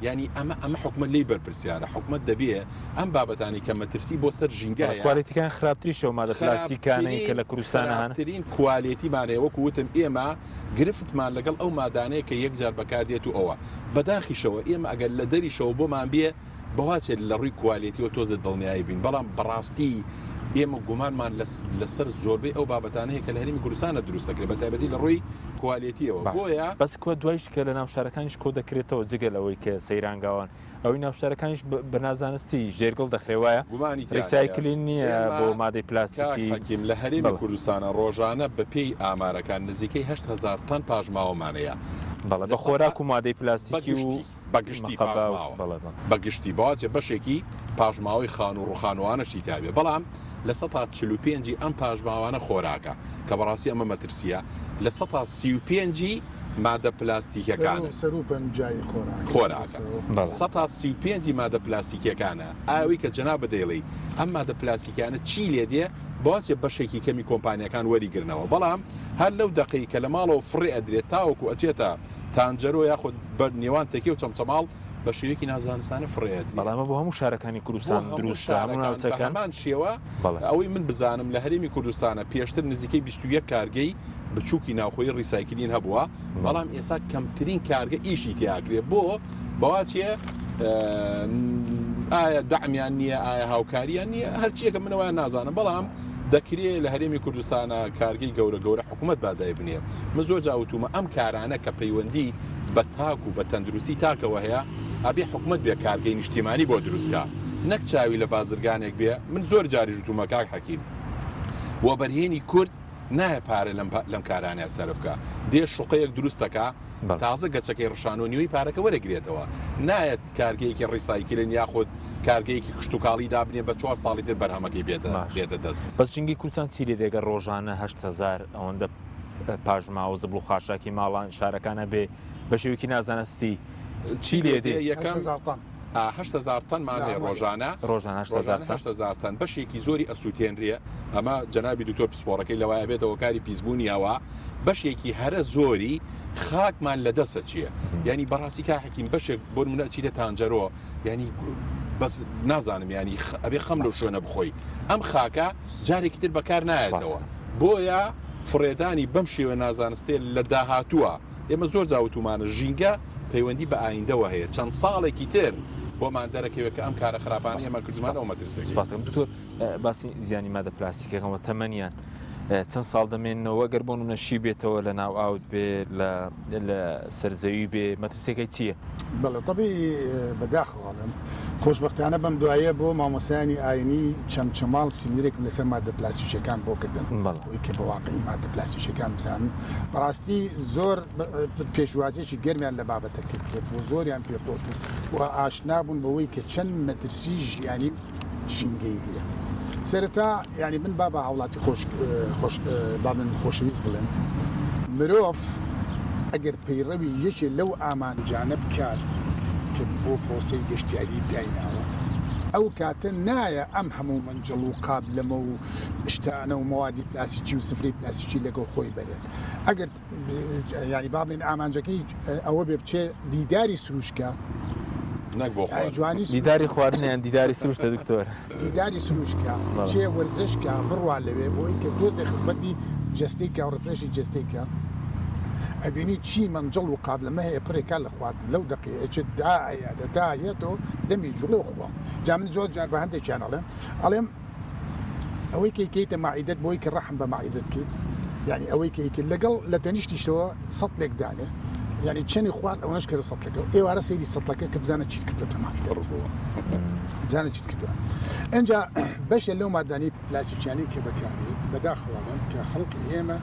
یعنی ئەمە ئەمە حکومەت لێی بەرپرسیارە حکومەت دەبێ ئەم بابەتانی کە مەترسی بۆ سەر ژینگە هەیە کوالێتیکان خراپتریشە و مادە پلاستیکانەی کە لە کوردستان هەن خراپترین کوالێتیمان هەیە وەکو وتم ئێمە گرفتمان لەگەڵ ئەو مادانەیە کە یەکجار بەکاردێت و ئەوە بەداخیشەوە ئێمە ئەگەر لە دەریشەوە بۆمان بێ بەواچێت لە ڕووی کوالێتیەوە تۆزێ دڵنیایی بین بەڵام بەڕاستی ئێمە گومانمان لەسەر زۆربەی ئەو بابەتانە هەیە کە لە هەرێمی کوردستانە دروست دەکرێت بە تایبەتی لە ڕووی کوالێتیەوە بۆیە بەس کۆ دوایش کە لە ناو شارەکانیش کۆ دەکرێتەوە جگە لەوەی کە سەیرانگاوان ئەوەی ناو شارەکانیش بە نازانستی ژێرگڵ دەخرێ وایە؟ گومانی تیا نییە. ریسایکلین نییە ئێمە بۆ مادەی کاک پلاستیکی؟ حەکیم لە هەرێمی بەڵێ. کوردستانا ڕۆژانە بە پێی ئامارەکان نزیکەی 8000 تەن پاشماوەمان هەیە. بەڵێ لە بە خۆراک سەتا و مادەی بە پلاستیکی و گشتی بە گشتی مقەبا و پاشماوە بەڵێ بەڵێ. بە گشتی بەواچێ بەشێکی پاشماوەی خانوو ڕووخانوانەشی تیا بێ بەڵام 45% ی ئەم پاشماوانە خۆراکە کە بەڕاستی ئەمە مەترسییە 35% ی مادە پلاستیکیەکانن. سەروو پەنجای خۆراکە. خۆراکە. بەڵێ. 35% ی مادە پلاستیکیەکانە. ئایا ئەوەی کە جەنابت دەیڵێی ئەم مادە پلاستیکیانە چی لێ دێ بۆچێ بەشێکی کەمی کۆمپانیاکان وەریگرنەوە بەڵام هەر لەو دەقەی کە لە ماڵەوە فڕێ ئەدرێت تاوەکو ئەچێتە تانجەرۆ یاخود بەر نێوان تەکیە و چەمچەماڵ بە شێوەیەکی نازانستانە فڕێ ئەدرێ. بەڵێ ئەمە بۆ هەموو شارەکانی بۆ کوردستان هەموو دروستە هەموو شارەکان بە ناوچەکان؟ هەمان شێوە بەڵێ. ئەوەی من بزانم لە هەرێمی کوردستانە پێشتر نزیکەی 21 کارگەی بچووکی ناوخۆیی ڕیسایکلین هەبووە، بەڵام ئێستا کەمترین کارگە ئیشی تیا ئەکرێ بۆ بەواچێ ئایا دەعمیان نییە ئایا هاوکاریان نییە هەرچیەکە منەوە نازانم بەڵام دەکرێ لە هەرێمی کوردستانا کارگەی گەورە گەورە حکومەت با دایبنێ. من زۆر جار وتومە ئەم کارانە کە پەیوەندی بە تاک و بە تەندروستی تاکەوە هەیە ئەبێ حکومەت بێ کارگەی نیشتیمانی بۆ دروست کا نەک چاوی لە بازرگانێک بێ. من زۆر جاریش وتومە کاک حەکیم وەبەرهێنی کورد نایە پارە لەم لەم کارانە سەرف کا دێ شوقەیەک دروست دەکا تازە گەچەکەی ڕشانۆ نیوەی پارەکە وەرەگرێتەوە نایەت کارگەیەکی recycling یاخود کارگەیەکی کشتوکاڵی دابنێ بە چوار ساڵی تر بەرهەمەکەی بێتە بێتە دەست. بەس ژینگەی کوردستان چی لێ دێ گەر ڕۆژانە 8000 ئەوەندە پاشماوە زبڵ و خاشاکی ماڵان شارەکان هەبێ بە شێوەیەکی نازانستی چی لێ دێ؟ یەکەم 8000 تەنمان هەیە ڕۆژانە ڕۆژانە 8000 تەن بەشێکی زۆری ئەسووتێنرێ ئەمە جەنابی دکتۆر پسپۆڕەکەی لەوایە بێتە هۆکاری پیسبوونی هەوا بەشێکی هەرە زۆری خاکمان لە دەست ئەچێ یعنی بەڕاستی کاک حەکیم بەشێک بۆ نمونە ئەچیتە تانجەرۆ یعنی بەس نازانم یعنی ئەبێ خەم لەو شوێنە بخۆی ئەم خاکە جارێکی تر بەکار نایەتەوە بۆیە فڕێدانی بەم شێوە نازانستێ لە داهاتووە ئێمە زۆر جا وتومانە ژینگە پەیوەندی بە ئایندەوە هەیە چەند ساڵێکی تر بۆمان دەرەکەوێت کە ئەم کارە خراپانە ئێمە کردومانە ئەو مەترسیەکەی. سپاس دەکەم دکتۆر باسی زیانی مادە پلاستیکەکان و تەمەنیان چەند ساڵ دەمێننەوە گەر بۆ نمونە شی بێتەوە لە ناو ئاوت بێ لە لە سەرزەوی بێ مەترسیەکەی چییە؟ بەڵێ تەبیعی بەداخەوە ئەڵێم خۆشبەختانە بەم دواییە بۆ مامۆستایانی ئاینی چەمچەماڵ سیمینەرێکم لەسەر مادە پلاستیکیەکان بۆ کردن بۆی کە بە واقعی مادە پلاستیکیەکان بزانن بەڕاستی زۆر پێشوازیەکی گەرمیان لە بابەتەکە کرد و زۆریان پێخۆش بوو و ئاشنا بوون بەوەی کە چەند مەترسی ژیانی ژینگەی هەیە سەرەتا یعنی من با بە هاوڵاتی خۆش خۆش با من خۆشەویست بڵێم مرۆڤ ئەگەر پەیڕەوی یەکێ لەو ئامانجانە بکات کە بۆ پرۆسەی گەشتیاری دایناوە ئەو کاتە نایە ئەم هەموو مەنجەڵ و قابلەمە و شتانە و مەوادی پلاستیکی و سفرەی پلاستیکی لەگەڵ خۆی بەرێت ئەگەر یانی با بڵێین ئامانجەکەی ئەوە بێ بچێ دیداری سروشکە نەک بۆ خواردن. جوانی سروشت. دیداری خواردنیان دیداری سروشتە دکتۆر. دیداری سروشکە بچێ وەرزشکە بڕوا لەوێ بۆی کە تۆزێ خزمەتی جەستەی کا و refresh ی جەستەی کا ئەبینی چی مەنجەڵ و قابلەمە هەیە پڕێکا لە خواردن لەو دەقەیە ئەچێت دا ئەیادە تا یەتەوە دەمی جوڵێ و خوا جا من زۆر جار بە هەندێکیان ئەڵێم ئەڵێم ئەوەی کە ئەیکەیتە مەعیدەت بۆی کە ڕەحم بە مەعیدەت بکەیت یعنی ئەوەی کە ئەیکەیت لەگەڵ لە تەنیشتیشەوە سەتلێک دانێ یعنی چەنی خوارد ئەوەنەش کەرە سەتلەکە ئێوارە سەیری سەتلەکە کە بزانە چیت کردۆتە مەعیدەت بزانە چیت کردووە ئینجا بەشێ لەو مادانەی پلاستیکیانەی کە بەکارێت بەداخەوە ئەڵێم کە خەڵکی ئێمە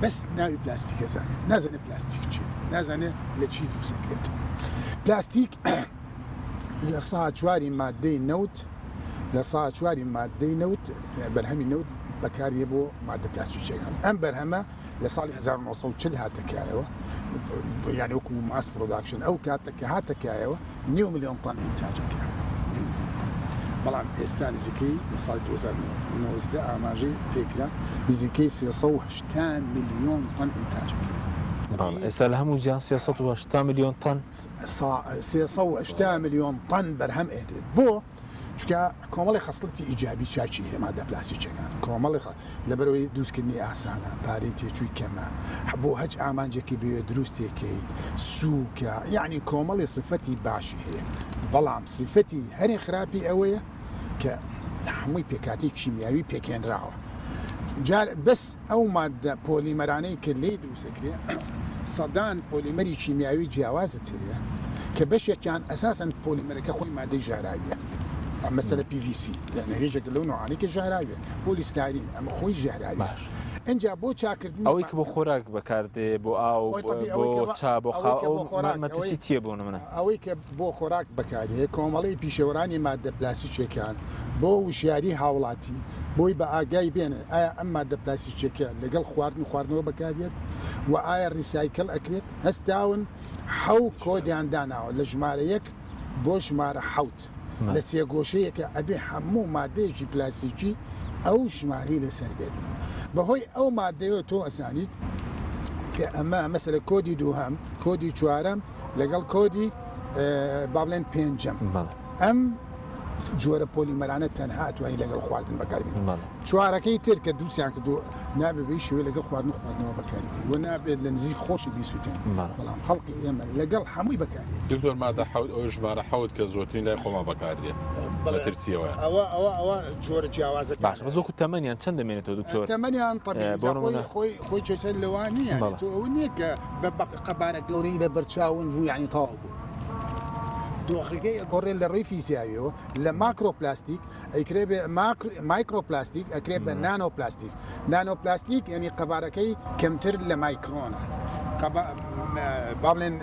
بەس ناوی پلاستیکە زانێت نازانێت پلاستیک چیە نازانێت لە چی دروستەکرێت پلاستیک لە سا چواری مادەی نەوت لە سا چواری مادەی نەوت بەرهەمی نەوت بەکاریە بۆ مادە پلاستیکیەکان ئەم بەرهەمە لە ساڵی 1940 هاتە کایەوە یعنی وەکو mass production ئەو کاتە کە هاتە کایەوە نیو ملیۆن تەن ئینتاجە کرا بەڵام ئێستا نزیکەی لە ساڵی 2019 ئاماژەی پێکرا نزیکەی 380 ملیۆن تەن ئینتاجە کرا ئێستا لە هەموو جیهان 380 ملیۆن تەن 380 ملیۆن تەن بەرهەم ئێنرێت بۆ؟ چونکە کۆمەڵی خەسڵەتی ئیجابی چاکی هەیە مادە پلاستیکیەکان کۆمەڵی خە لەبەرەوەی دروستکردنی ئاسانە پارەی تێچووی کەمە بۆ هەچ ئامانجێکی بوێ دروستێکەیت سووکە یعنی کۆمەڵی سفەتی باشی هەیە بەڵام سفەتی هەرێ خراپی ئەوەیە کە هەمووی پێکاتی کیمیاوی پێکهێنراوە جار بەس ئەو ماددە پۆلیمەرانەی کە لێی دروست دەکرێت سەدان پۆلیمەری کیمیاوی جیاوازت هەیە کە بەشێکیان ئەساسەن پۆلیمەرەکە خۆی مادەی ژەهراویە مەسەلە PVC یعنی یەکێک لەو نوعانەی کە ژەهراویە پۆلیستارین ئەمە خۆی ژەهراویە باش ئینجا بۆ چاکردنی ئەوەی کە بۆ خۆراک بەکاردێ بۆ ئاو خۆی تەبیعی ئەوەی بۆ کە بە چا بۆ ئەوەی قاو کە ئەو بۆ خۆراک مەترسی ئەوەی چییە بۆ نمونە؟ ئەوەی کە بۆ خۆراک بەکاردێ کۆمەڵەی پیشەوەرانی ماددە پلاستیکیەکان بۆ وشیاری هاوڵاتی بۆی بە ئاگای بێنن ئایا ئەم ماددە پلاستیکیەکە لەگەڵ خواردن و خواردنەوە بەکاردێت و ئایا recycle ئەکرێت هەستاون حەو کۆدیان داناوە لە ژمارە یەک بۆ ژمارە حەوت لە سێگۆشەیەکە ئەبێ هەموو مادەیەکی پلاستیکی ئەو ژمارەی لەسەر بێت بەهۆی ئەو مادەیەوە تۆ ئەزانیت کە ئەمە مەسەلە کۆدی دووهەم کۆدی چوارەم لەگەڵ کۆدی با بڵێن پێنجەم ئەم جۆرە پۆلیمەرانە تەنها ئەتوانی لەگەڵ خواردن بەکاربێنی چوارەکەی تر کە دروستیان کردو نابێت بە هیچ شێوەیەک لەگەڵ خواردن و خواردنەوە بەکاربێنی و نابێت لە نزیک خۆشی بیسوتێنی بەڵام خەڵکی ئێمە لەگەڵ هەمووی بەکارێنی. دکتۆر مادە حەوت ئەوە ژمارە حەوت کە زۆرترین لای خۆمان بەکاردێ. مەترسیەوەیە. ئەوە ئەوە ئەوە جۆرە جیاوازەکانە. باشە بەس وەکو تەمەنیان چەند دەمێنێتەوە دکتۆر؟ تەمەنیان تەبیعی بۆ نمونە خۆی خۆی کێشە لەوە نییە تۆ ئەوە نییە کە بە قەبارە گەورەی لە بەرچاون بوو یعنی تەواو بوو. دۆخەکەی ئەگۆڕێت لە ڕووی فیزیاویەوە لە ماکرۆپلاستیک ئەیکرێ بێ مایکرۆپلاستیک ئەکرێ بە نانۆپلاستیک نانۆپلاستیک یعنی قەبارەکەی کەمتر لە مایکرۆنە با بڵێن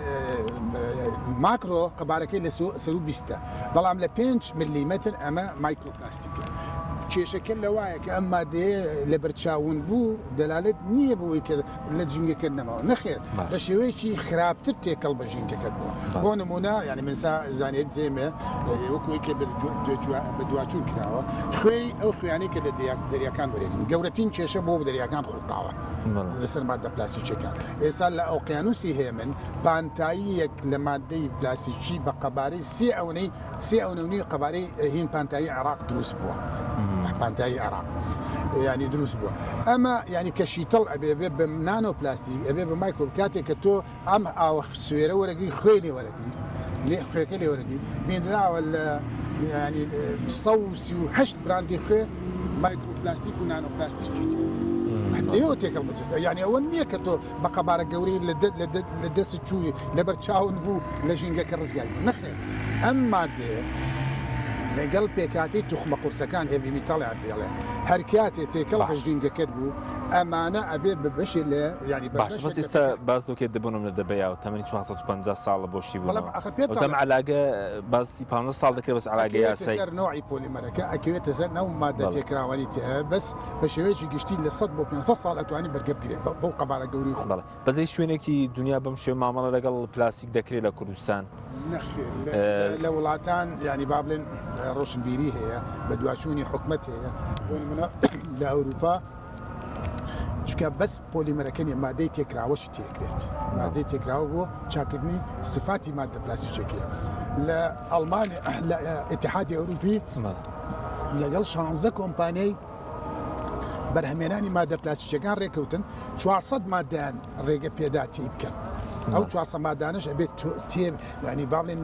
ماکرۆ قەبارەکەی لە سەرو بیستە بەڵام لە 5 ملیمەتر ئەمە مایکرۆپلاستیکە کێشەکە لەوایە کە ئەم مادەیە لە بەرچاون بوو دەلالت نییە بۆی کە لە ژینگەکە نەماوە نەخێر بە شێوەیەکی خراپتر تێکەڵ بە ژینگەکەت بووە بۆ نمونە یعنی من سا زانیاری جێمێ وەکو کە بە دواچوون کراوە خوێی ئەو خوێیانەی کە لە دەریاکان وەرێگرن گەورەترین کێشە بۆ دەریاکان خوڵقاوە لەسەر مادە پلاستیکیەکان ئێستا لە ئۆقیانوسی هێمن پانتاییەک لە مادەی پلاستیکی بە قەبارەی سێ ئەونەی سێ ئەونە و نیو قەبارەی هین پانتایی عێراق دروست بووە پانتایی عێراق ینی دروست بووە ئەمە ینی کە شیتەڵ ئەبێ بێ بە نانۆ پلاستیک ئەبێ بە مایکۆ کاتێک کە تۆ ئەم ئاوە سوێرە وەرەگری خوێ لێ وەرەگریت لێ خوێەکە لێ وەرەگری بینراوە لە ینی 138 براندی خوێ مایکرۆپلاستیک و نانۆپلاستیکی لێەوە تێکەڵ بچێت یعنی ئەوە نییە کە تۆ بە قەبارە گەورەی لە دەست چووی لەبەر چاون بوو لە ژینگەکە ڕزگاری نەخێر ئەم مادەیە لەگەڵ پێکهاتەی توخمە قورسەکان heavy metal یان پێڵێ هەر کاتێ تێکەڵ بە ژینگەکەت بوو ئەمانە ئەبێ بە بەشێ لە یانی بە باشە بەس ئێستا باس لۆکێت دەبوونم لە دەبەیا و تەمەنی 450 ساڵە بۆشی بوون وزم علاگە باسی 15 ساڵ دەکرێت بەس علاگە یاسای سەر نوعی پۆلیمەرەکە ئەکەوێتە سەر ناو مادە تێکراوانی تێ بەس بە شێوەیەکی گشتی لە 100 بۆ 500 ساڵ ئەتوانی بەرگە بگرێت بەو قەبارە گەورەی خۆی. بەڵێ بەس هیچ شوێنێکی دنیا بەم شێوە مامەڵە لەگەڵ پلاستیک دەکرێت لە کوردستان؟ نەخێر لە وڵاتان یانی با بڵێن ڕۆشنبیری هەیە بەدواچوونی حکومەت هەیە بۆ نمونە لە ئەوروپا چونکە بەس پۆلیمەرەکە نیە مادەی تێکراوەشی تێکرێت مادەی تێکراوە بۆ چاکردنی سفاتی مادە پلاستیکەکەی لە ئەڵمانی لە ئیتحادی ئەوروپی لەگەڵ 16 کۆمپانیای بەرهەمێنانی مادە پلاستیکیەکان ڕێکەوتن 400 مادەیان ڕێگە پێدا تی بکەن ئەو 400 مادانش ئەبێت تێ ینی با بڵێن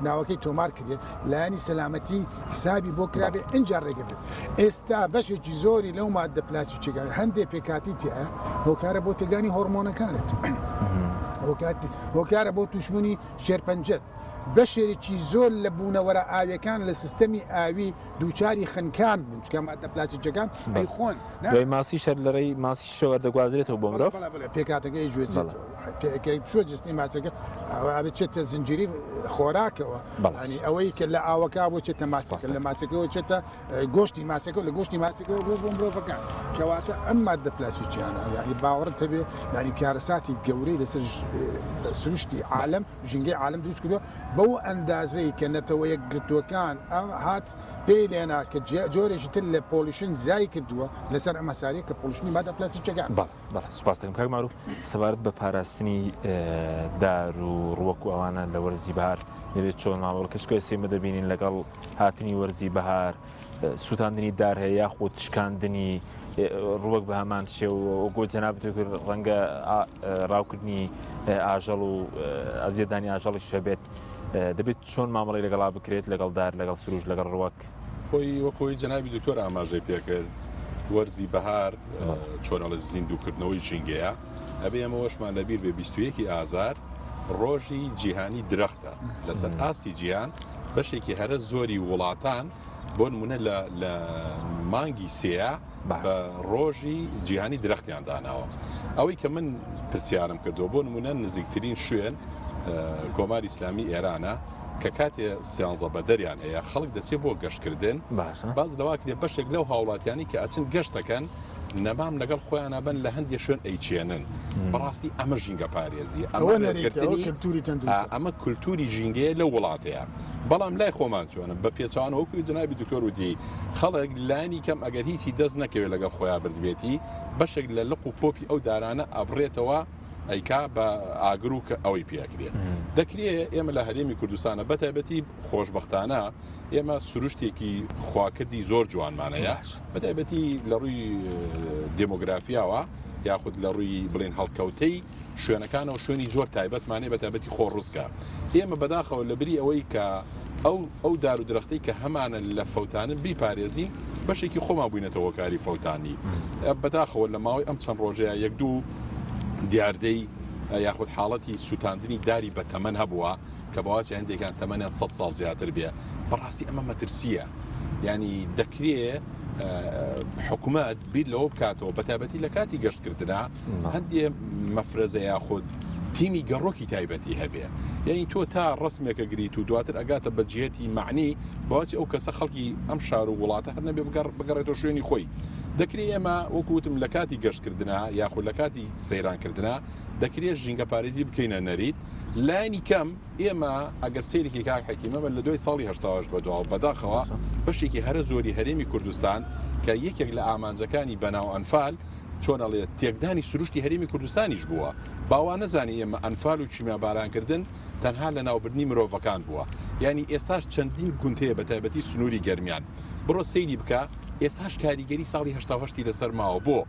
ناوەکەی تۆمار کرێت لایەنی سەلامەتی حسابی بۆ کرابێ ئینجا ڕێگە بێت ئێستا بەشێکی زۆری لەو مادە پلاستیکیەکان هەندێک پێکاتی تایە هۆکارە بۆ تێگانی هۆرمۆنەکانت هۆکارە بۆ توشبوونی شێرپەنجەت بەشێکی زۆر لە بوونەوەرە ئاویەکان لە سیستەمی ئاوی دووچاری خنکان بوون چونکە مادە پلاستیکیەکان ئەیخۆن. دوای ماسی شەر لە ڕێی ماسی شەوە دەگوازرێتەوە بۆ مرۆڤ؟ بەڵێ بەڵێ پێکهاتەکەی ئەیگوێزێتەوە کە چووە جسمی ماسیەکە ئەوە ئەبێ چێتە زنجیری خۆراکەوە ینی ئەوەی کە لە ئاوەکە بۆ چێتە ماسیەکە لە ماسیەکەەوە چێتە گۆشتی ماسیەکە لە گۆشتی ماسیەکەەوە بۆ بۆ مرۆڤەکان کەواتە ئەم مادە پلاستیکیانە یعنی باوەڕت هەبێ یعنی کارەساتی گەورەی لەسەر سروشتی عالم ژینگەی عالم دروست کردووە بەو ئەندازەی کە نەتەوە یەکگرتووەکان هات پێی لێنا کە جۆرێکی تر لە pollution زیای کردووە لەسەر ئەم هەسارەیە کە pollution ی مادە پلاستیکیەکان. بەڵێ بەڵێ سوپاس دەکەم کاک مەعروف. سەبارەت بە پاراستنی دار و ڕووەک و ئەوانە لە وەرزی بەهار دەبێت چۆن مامەڵە بکرێت؟ چونکە ئێستا ئێمە دەبینین لەگەڵ هاتنی وەرزی بەهار سووتاندنی دار هەیە یاخود شکاندنی ڕووەک بە هەمان شێوە وەکو جەنابت کرد ڕەنگە ڕاوکردنی ئاژەڵ و ئەزیەتدانی ئاژەڵیش هەبێت دەبێت چۆن مامەڵی لەگەڵا بکرێت لەگەڵ دار لەگەڵ سروش لەگەڵ ڕوەک؟ خۆی وەکۆی جەنابی دکتۆر ئاماژەی پێکرد وەرزی بەهار چۆنەڵە زیندووکردنەوەی ژینگەیە ئەبێ ئەمەوەشمان لەبیر بێ 21 ئازار ڕۆژی جیهانی درەختە لەسەر ئاستی جیهان بەشێکی هەرە زۆری وڵاتان بۆ نمونە لە لە مانگی سێیە بە ڕۆژی جیهانی درەختیان داناوە ئەوەی کە من پرسیارم کردووە بۆ نمونە نزیکترین شوێن کۆماری ئیسلامی ئێرانە کە کاتێ سیانزە بەدەریان هەیە خەڵک دەچێت بۆ گەشتکردن باز لەواکرێ بەشێک لەو هاوڵاتیانی کە ئەچن گەشت دەکەن نەمام لەگەڵ خۆیانا بەن لە هەندێ شوێن ئەیچێنن بەڕاستی ئەمە ژینگە پارێزیە ئەمە ڕێزگرتنی ئەمە کولتوری ژینگەیە لەو وڵاتەیە بەڵام لای خۆمان چۆنە بە پێچەوانە وەکو جەنابی دکتۆر وتی خەڵک لانی کەم ئەگەر هیچی دەست نەکەوێت لەگەڵ خۆیان بردبێتی بەشێک لە لق و پۆپی ئەو دارانە ئەبڕێتەوە ئەیکا بە ئاگر و کە ئەوەی پێکرێ دەکرێ ئێمە لە هەرێمی کوردستانە بەتایبەتی خۆشبەختانە ئێمە سروشتێکی خواکردی زۆر جوانمان هەیە بەتایبەتی لە ڕووی دێمۆگرافیاوە یاخود لە ڕووی بڵێن هەڵکەوتەی شوێنەکانەوە شوێنی زۆر تایبەتمانەیە بەتایبەتی خۆڕسکە ئێمە بەداخەوە لە بری ئەوەی کە ئەو ئەو دار و درەختەی کە هەمانە لە فەوتانن بیپارێزین بەشێکی خۆمان بووینەتە هۆکاری فەوتانی بەداخەوە لە ماوەی ئەم چەند ڕۆژەیە یەک دوو دیاردەی یاخود حاڵەتی سووتاندنی داری بەتەمەن هەبووە کە بەواچ هەندێکیان تەمەنیان 100 ساڵ زیاتر بێ بەڕاستی ئەمە مەترسیە ینی دەکرێ حکومەت بیر لەوە بکاتەوە بەتایبەتی لە کاتی گەشتکردنا هەندێ مەفرەزە یاخود تیمی گەڕۆکی تایبەتی هەبێ یعنی تۆ تا ڕسمێکە گریت و دواتر ئەگاتە بە جیهتی معنی باچی ئەو کەسە خەڵکی ئەم شار و وڵاتە هەر نەبێ بگەڕێتەوە شوێنی خۆی دەکرێ ئێمە وەکوتم لە کاتی گەشتکردنا یاخود لە کاتی سەیرانکردنا دەکرێت ژینگە پارێزی بکەینە نەریت لایەنی کەم ئێمە ئەگەر سەیرێکی کاک حەکیم ئەمە لە دوای ساڵی 88 بەدواوە بەداخەوە بەشێکی هەرە زۆری هەرێمی کوردستان کە یەکێک لە ئامانجەکانی بەناو ئەنفال چۆن ئەڵێ تێکدانی سروشتی هەرێمی کوردستانیش بووە با وا نەزانین ئێمە ئەنفال و کیمیابارانکردن تەنها لەناوبردنی مرۆڤەکان بووە یانی ئێستاش چەندین گوند هەیە بەتایبەتی سنووری گەرمیان بڕۆ سەیری بکە ئێستاش کاریگەری ساڵی 88 ی لەسەر ماوە بۆ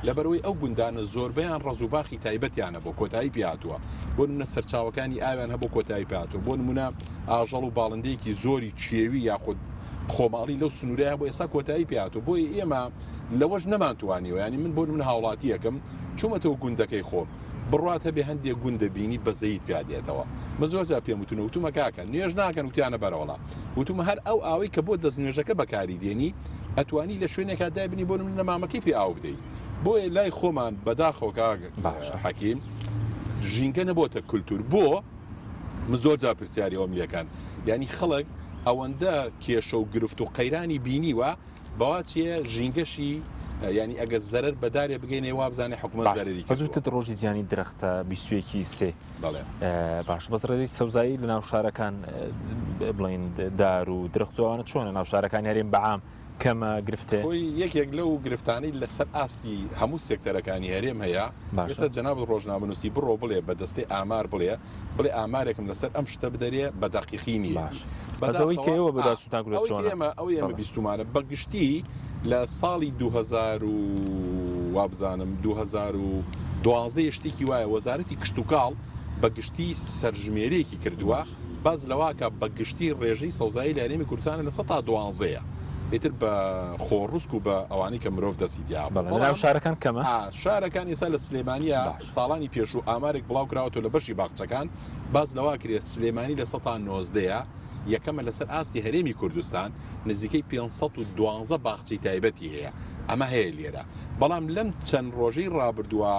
لەبەرئەوەی ئەو گوندانە زۆربەیان ڕەز و باخی تایبەتیان هەبووە کۆتایی پێ هاتووە، بۆ نمونە سەرچاوەکانی ئاویان هەبووە کۆتایی پێ هاتووە، بۆ نمونە ئاژەڵ و باڵندەیەکی زۆری کێوی یاخود خۆماڵی لەو سنوورەیا هەبوو ئێستا کۆتایی پێ هاتووە، بۆیە ئێمە لەوەش نەمانتوانیوە، یانی من بۆ نمونە هاوڵاتییەکم چوومەتەوە گوندەکەی خۆم، بڕوات هەبێ هەندێ گوند دەبینی بەزەییت پیا دێتەوە، من زۆر جار پێم وتوون وتوومە کاکە نوێژ ناکەن وتیانە بەرەوەڵا، وتوومە هەر ئەو ئاوەی کە بۆ دەستنوێژەکە بەکاری دێنی ئەتوانی لە شوێنێکا دایبنی بۆ نمونە نەمامەکەی پێ ئاو بدەی بۆیە لای خۆمان بەداخەوە کاک حەکیم ژینگە نەبۆتە کولتور بۆ من زۆر جار پرسیاری ئەوم لێکەن یعنی خەڵک ئەوەندە کێشە و گرفت و قەیرانی بینیوە بەوا چیە ژینگەشی ینی ئەگەر زەرەر بەدارێ بگەینێ وابزانێ حکومەت زەرەری کردووە. بەس وتت ڕۆژی جیهانی درەختە 21 سێ بەڵێ. باش بەس ڕێژەی سەوزایی لە ناو شارەکان بڵین دار و درەخت و ئەوانە چۆنە ناو شارەکانی هەرێم بەعام کەمە گرفتێ؟ خۆی یەکێک لەو گرفتانەی لەسەر ئاستی هەموو سێکتەرەکانی هەرێم هەیە باشە. ئێستا جەنابت ڕۆژنامەنووسی بڕۆ بڵێ بە دەستەی ئامار بڵێ بڵێ ئامارێکم لەسەر ئەم شتە بدەرێ بە دەقیقی نییە باش بەس ئەوەی کە بەداخەوە ئێوە ئا بەدوادچوونتان کردووە ئەوەی کە چۆنە؟ ئێمە ئەوەی ئێمە بەڵێ. بیستوومانە بە گشتی لە ساڵی 2000 و وابزانم 2012 یە شتێکی وایە وەزارەتی کشتوکاڵ بە گشتی سەرژمێرییەکی کردووە باس لەوە کە بە گشتی ڕێژەی سەوزایی لە هەرێمی کوردستان لە سەتا دوانزەیە ئیتر بە خۆڕسک و بە ئەوانەی کە مرۆڤ دەستی تیا بوو بەڵێ لەناو بەڵام شارەکان کەمە؟ ئا شارەکان ئێستا لە سلێمانییە باش. ساڵانی پێشوو ئامارێک بڵاو کراوەتەوە لە بەشی باخچەکان باس لەوە کرێ سلێمانی لە سەتا نۆزدەیە یەکەمە لەسەر ئاستی هەرێمی کوردستان نزیکەی 512 باخچەی تایبەتی هەیە ئەمە هەیە لێرە بەڵام لەم چەند ڕۆژەی ڕابردووە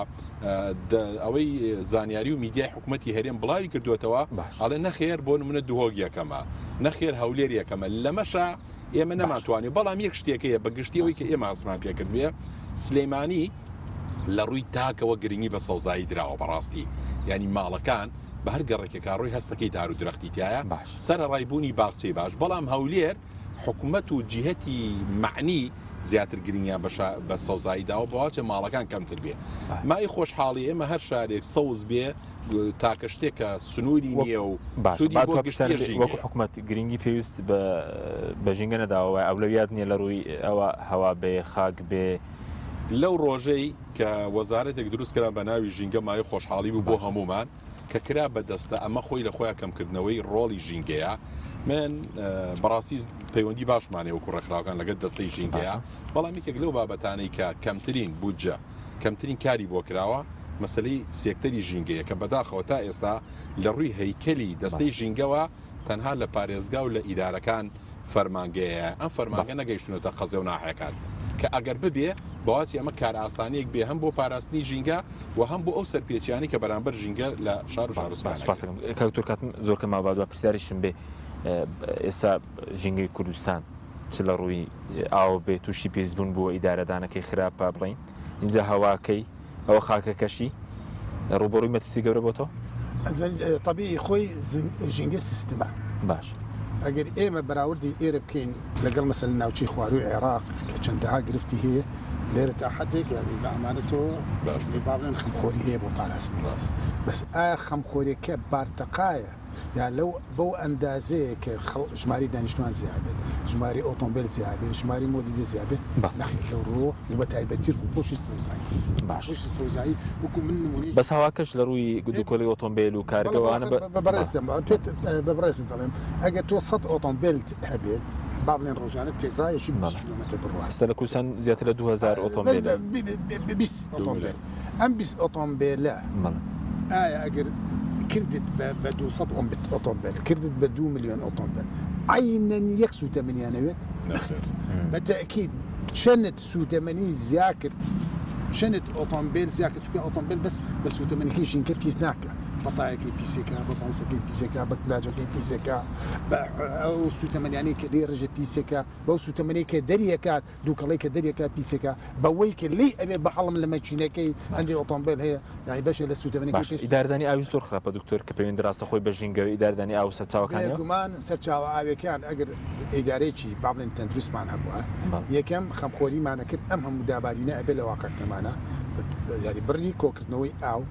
ئەوەی زانیاری و میدیای حکوومەتی هەرێم بڵاوی کردوێتەوە ئەڵێ نەخێر بۆ نمونە دهۆک یەکەمە نەخێر هەولێر یەکەمە لەمەشە ئێمە نەماتوانێت بەڵام یەک شتێکەیە بە گشتی ئەوەی کە ئێمە هەستمان پێکرد بێ سلەیمانی لە ڕووی تاکەوە گرنگی بە سەوزایی دراوە بەڕاستی ینی ماڵەکان بە هەر گەڕەکێکا ڕۆی هەستەکەی دار و درەختی تایە باش. سەرەڕای بوونی باخچەی باش بەڵام هەولێر حکومەت و جیهەتی مەعنی زیاتر گرنگیان بە شا بە سەوزایی داوە بۆواچێ ماڵەکان کەمتر بێ باش. مای خۆشحاڵی ئێمە هەر شارێک سەوز بێ تاکە شتێک کە سنووری وەک نییە و باشە سوودی با بۆ دوا گشتیە پرسیارم بێ وەکو ژینگەیە. حکومەت گرنگی پێویست بە بە ژینگە نەداوە وایە ئەولەویات نییە لە ڕووی ئەوە هەوا بێ خاک بێ؟ لەو ڕۆژەی کە وەزارەتێک دروست کرا بە ناوی ژینگە مایەی خۆشحاڵی بوو بۆ باشە. هەموومان کە کرا بە دەستە ئەمە خۆی لە خۆیا کەمکردنەوەی ڕۆڵی ژینگەیە من بەڕاستی پەیوەندی باشمان هەیە وەکو ڕێکخراوەکان لەگەڵ دەستەی ژینگەیە باشە. بەڵام یەکێک لەو بابەتانەی کە کەمترین بودجە کەمترین کاری بۆ کراوە مەسەلەی سێکتەری ژینگەیە کە بەداخەوە تا ئێستا لە ڕووی هەیکەلی دەستەی باشە. ژینگەوە تەنها لە پارێزگا و لە ئیدارەکان فەرمانگەیە، ئەم فەرمانگە نەگەیشتوونەتە قەزێ و ناحیەکان، کە ئەگەر ببێ بەواچی ئەمە کارئاسانییەک بێ هەم بۆ پاراستنی ژینگە و هەم بۆ ئەو سەرپێچیانەی کە بەرامبەر ژینگە لە شار و شارۆچکان ئەکرێن. سوپاس دەکەم کاک دکتۆر کاتم زۆر کەم ماوە با دوا پرسیاریشم بێ ئێستا ژینگەی کوردستان چ لە ڕووی ئاوە بێ تووشی پیسبوون بووە ئیدارەدانەکەی خراپە بڵێین ئینجا هەواکەی ئەوە خاکەکەشی ڕووبەڕووی مەترسی گەورە بۆتەوە؟ تەبیعی خۆی ژینگە سیستمە. باش. ئەگەر ئێمە بەراوردی ئێرە بکەین لەگەڵ مەسەلەن ناوچەی خوارووی عێراق کە چەندەها گرفتی هەیە لێرە تا حەدێک یانی بە ئەمانەتەوە باشتر با بڵێن خەمخۆری هەیە بۆ پاراستنی. ڕاست. بەس ئایا خەمخۆریەکە بارتەقایە؟ یا لەو بەو ئەندازەیە کە خەڵ ژمارەی دانیشتوان زیاد بێت، ژمارەی ئۆتۆمبێل زیاد بێت، ژمارەی مۆلیدە زیاد بێت، بەڵێ. نەخێر لەو ڕووەوە و بە تایبەتی ڕووپۆشی سەوزایی. باش. ڕووپۆشی سەوزایی وەکوو من نموونەیەکی. بەس هەواکەش لە ڕووی دوکەڵی ئۆتۆمبێل و کارگە بەڵێ و ئەوانە بەڵێ بە. بە بەڵێ. بەڕێزتم پێت بە بەڕێزت دەڵێم ئەگەر تۆ سەت ئۆتۆمبێلت هەبێت با بڵێن ڕۆژانە تێکڕایەکی 20 بەڵێ. کیلۆمەتر بڕوات. ئێستا لە کوردستان زیاتر لە 2000 ئۆتۆمبێل هەیە. 20 ئۆتۆمبێل. ئەم 20 ئۆتۆمبێلە. بەڵێ. ئایا ئەگەر کردت بە 200 ئۆتۆمبێل، کردت بە 2 ملیۆن ئۆتۆمبێل، عەینەن یەک سووتەمەنیان ئەوێت؟ نەخێر. بە تەئکید چەنت سووتەمەنی زیا کرد، چەنت ئۆتۆمبێل زیا کرد، چونکە ئۆتۆمبێل بەس بە سووتەمەنیەکەی ژینگە پیس ناکا، بە تایەکەی پیسێکا، بە بانسەکەی پیسێکا، بە کلاجەکەی پیسێکا، بە ئەو سووتەمەنیانەی کە لێی ڕژێ پیسێکا، بەو سووتەمەنیەی کە دەریەکات دووکەڵەی کە دەریەکا پیسەکە بەوەی کە لێی ئەبێ بە هەڵم لە مەکینەکەی هەندێ ئۆتۆمبێل هەیە یانی بەشێ لە سووتەمەنیەکەی باش پێش ئیدارەدانی ئاویش زۆر خراپە دکتۆر کە پەیوەندی ڕاستەخۆی بە ژینگەوە ئیدارەدانی ئاو و سەرچاوەکانیەوە؟ بێگومان سەرچاوە ئاویەکان ئەگەر ئیدارەیەکی با بڵێین تەندروستمان هەبوایە بەڵێ. یەکەم خەمخۆریمان ئەکرد ئەم هەموو دابارینە ئەبێ لە واقعکەمانا یانی بڕی کۆکردنەوەی ئاو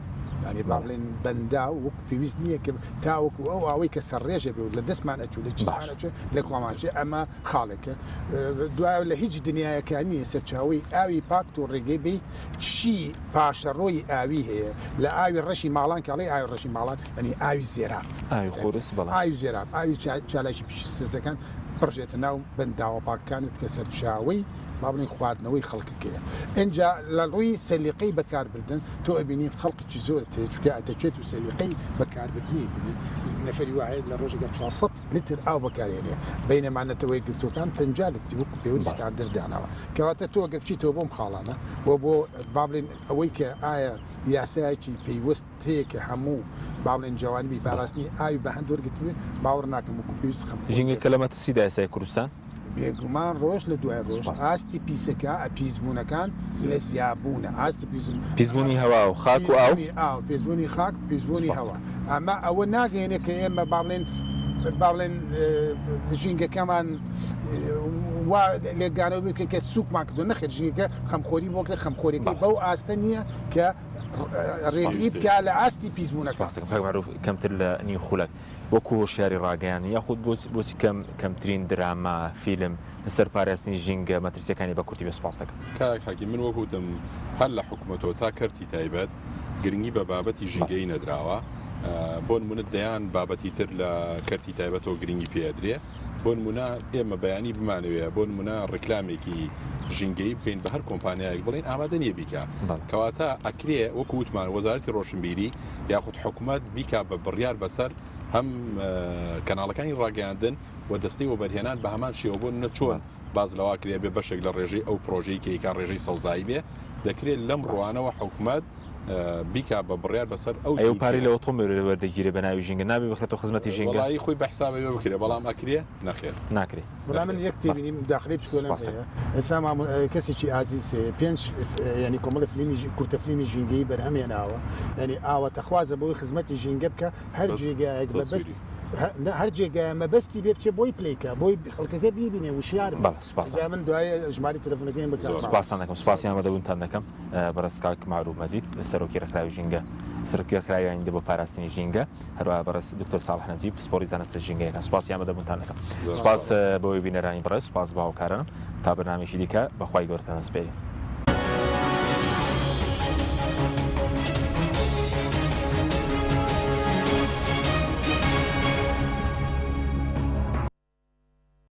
یانی با بەڵێ. بڵێین بەنداو وەکو پێویست نییە کە تاوەکو ئەو ئاوەی کە سەرڕێژ ئەبێ و لە دەستمان ئەچوو لە کیسمان باش. ئەچێ لە کۆڵان ئەچێ ئەمە خاڵێکە دوای لە هیچ دنیایەکا نییە سەرچاوەی ئاوی پاک تۆ ڕێگەی بەی چی پاشەڕۆی ئاوی هەیە لە ئاوی ڕەشی ماڵان کاڵی ئاوی ڕەشی ماڵان یعنی ئاوی زێراب ئاوی قورس بەڵێ ئاوی زێراب ئاوی چالاکی پیشەسازەکان بڕژێتە ناو بەنداوە پاکەکانت کە سەرچاوەی با بڵێین خواردنەوەی خەڵکەکەیە ئینجا لە ڕووی سەلیقەی بەکاربردن تۆ ئەبینی خەڵکێکی زۆرت هەیە چونکە ئەتەکێت و سەلیقەی بەکاربردنی نەفەری وایە لە ڕۆژێکا 400 لتر ئاو بەکارهێنێ، بەینەما نەتەوە یەکگرتووەکان 50 لتری وەکو پێوەری ستاندەر داناوە. کەواتە تۆ گەر بچیتەوە بۆم خاڵانە و بۆ با بڵێین ئەوەی کە ئایا یاسایەکی پەیوەست هەیە کە هەموو با بڵێین جەوانبی پاراستنی ئاوی بە هەند وەرگرتبێ، باوەڕ ناکەم وەکو پێویست خەمخۆری ژینگە کرابێ. کە لە مەترسیدایە سای کوردستان؟ بێگومان ڕۆژ لە دوای ڕۆژ سوپاس. ئاستی پیسەکە پیسبوونەکان لە زیابوونە ئاستی پیس پیسبوونی هەوا و خاک و ئاو. پیسبوونی ئاو پیسبوونی خاک پیسبوونی سوپاس هەوا دەکەم. ئەمە ئەوە ناگەیەنێ کە ئێمە با بڵێین با بڵێن ژینگەکەمان وا لێکدانەوە بکەین کە سووکمان کردووە نەخێر ژینگەکە خەمخۆری بۆ کرێ خەمخۆریەکەی بەڵێ. بەو ئاستە نییە کە سوپاس. ڕێگری بکا لە ئاستی پیسبوونەکان. سوپاس دەکەم کاک مەعروف کەمتر لە نیو خولەک. وەکو هۆشیاری ڕاگەیاندن یاخود بۆچی کەم کەمترین دراما، فیلم لەسەر پاراستنی ژینگە مەترسیەکانی بە کورتی بێ سوپاس دەکەم. کاک حەکیم من وەک وتم هەر لە حکومەتەوە تا کەرتی تایبەت گرنگی بە بابەتی ژینگەیی نەدراوە بۆ نمونە دەیان بابەتی تر لە کەرتی تایبەتەوە گرنگی پێ ئەدرێ بۆ نمونە ئێمە بەیانی بمانەوێ بۆ نمونە ڕیکلامێکی ژینگەیی بکەین بە هەر کۆمپانیایەک بڵێین ئامادە نییە بیکا کەواتە ئەکرێ وەکو وتمان وەزارەتی ڕۆشنبیری یاخود حکومەت بیکا بە بڕیار بەسەر هەم کەناڵەکانی ڕاگەیاندن و دەستەی وەبەرهێنان بە هەمان شێوە بۆ نمونە چۆن باس لەوا کرێ بێ بەشێک لە ڕێژەی ئەو پرۆژەی کە ئیکا ڕێژەی سەوزایی بێ دەکرێت لەم ڕوانەوە حکومەت بیکا بە بڕیار بەسەر ئەو ئەو پارەی لە ئۆتۆمبێل وەردەگیرێ بە ناوی ژینگە نابێ بخرێتەوە خزمەتی ژینگە؟ وەڵایی خۆی بە حساب ئەبێ بکرێ بەڵام ئەکرێ؟ نەخێر. ناکرێ. وەڵا من یەک تێبینی مداخلەی بچکۆلەم هەیە ئێستا مامۆ کەسێکی ئازیز هەیە پێنج یعنی کۆمەڵە فلیمی کورتە فلیمی ژینگەیی بەرهەم هێناوە یعنی ئاواتەخوازە بۆی خزمەتی ژینگە بکە هەر جێگایەک مەبەست هەر جێگایە مەبەستی بێ بچێ بۆی پلیکە بۆی خەڵکەکە بیبینێ وشیار بەڵێ سوپاس من دوای ژماری تەلەفۆنەکەیم بکە سوپاستان دەکەم سوپاسی ئامادەبوونتان دەکەم بەڕێز کاک مەعروف مەجید سەرۆکی ڕێکخراوی ژینگە سەرۆکی ڕێکخراوی ئایندە بۆ پاراستنی ژینگە هەروەها بەڕێز دکتۆر ساڵح نەجیب پسپۆڕی زانستە ژینگەیەکان سوپاسی ئامادەبوونتان دەکەم سوپاس بۆ بینەرانی بەڕێز سوپاس بۆ هاوکارانم تا بەرنامەیەکی دیکە بەخوای گەورەتان ئەسپێرین.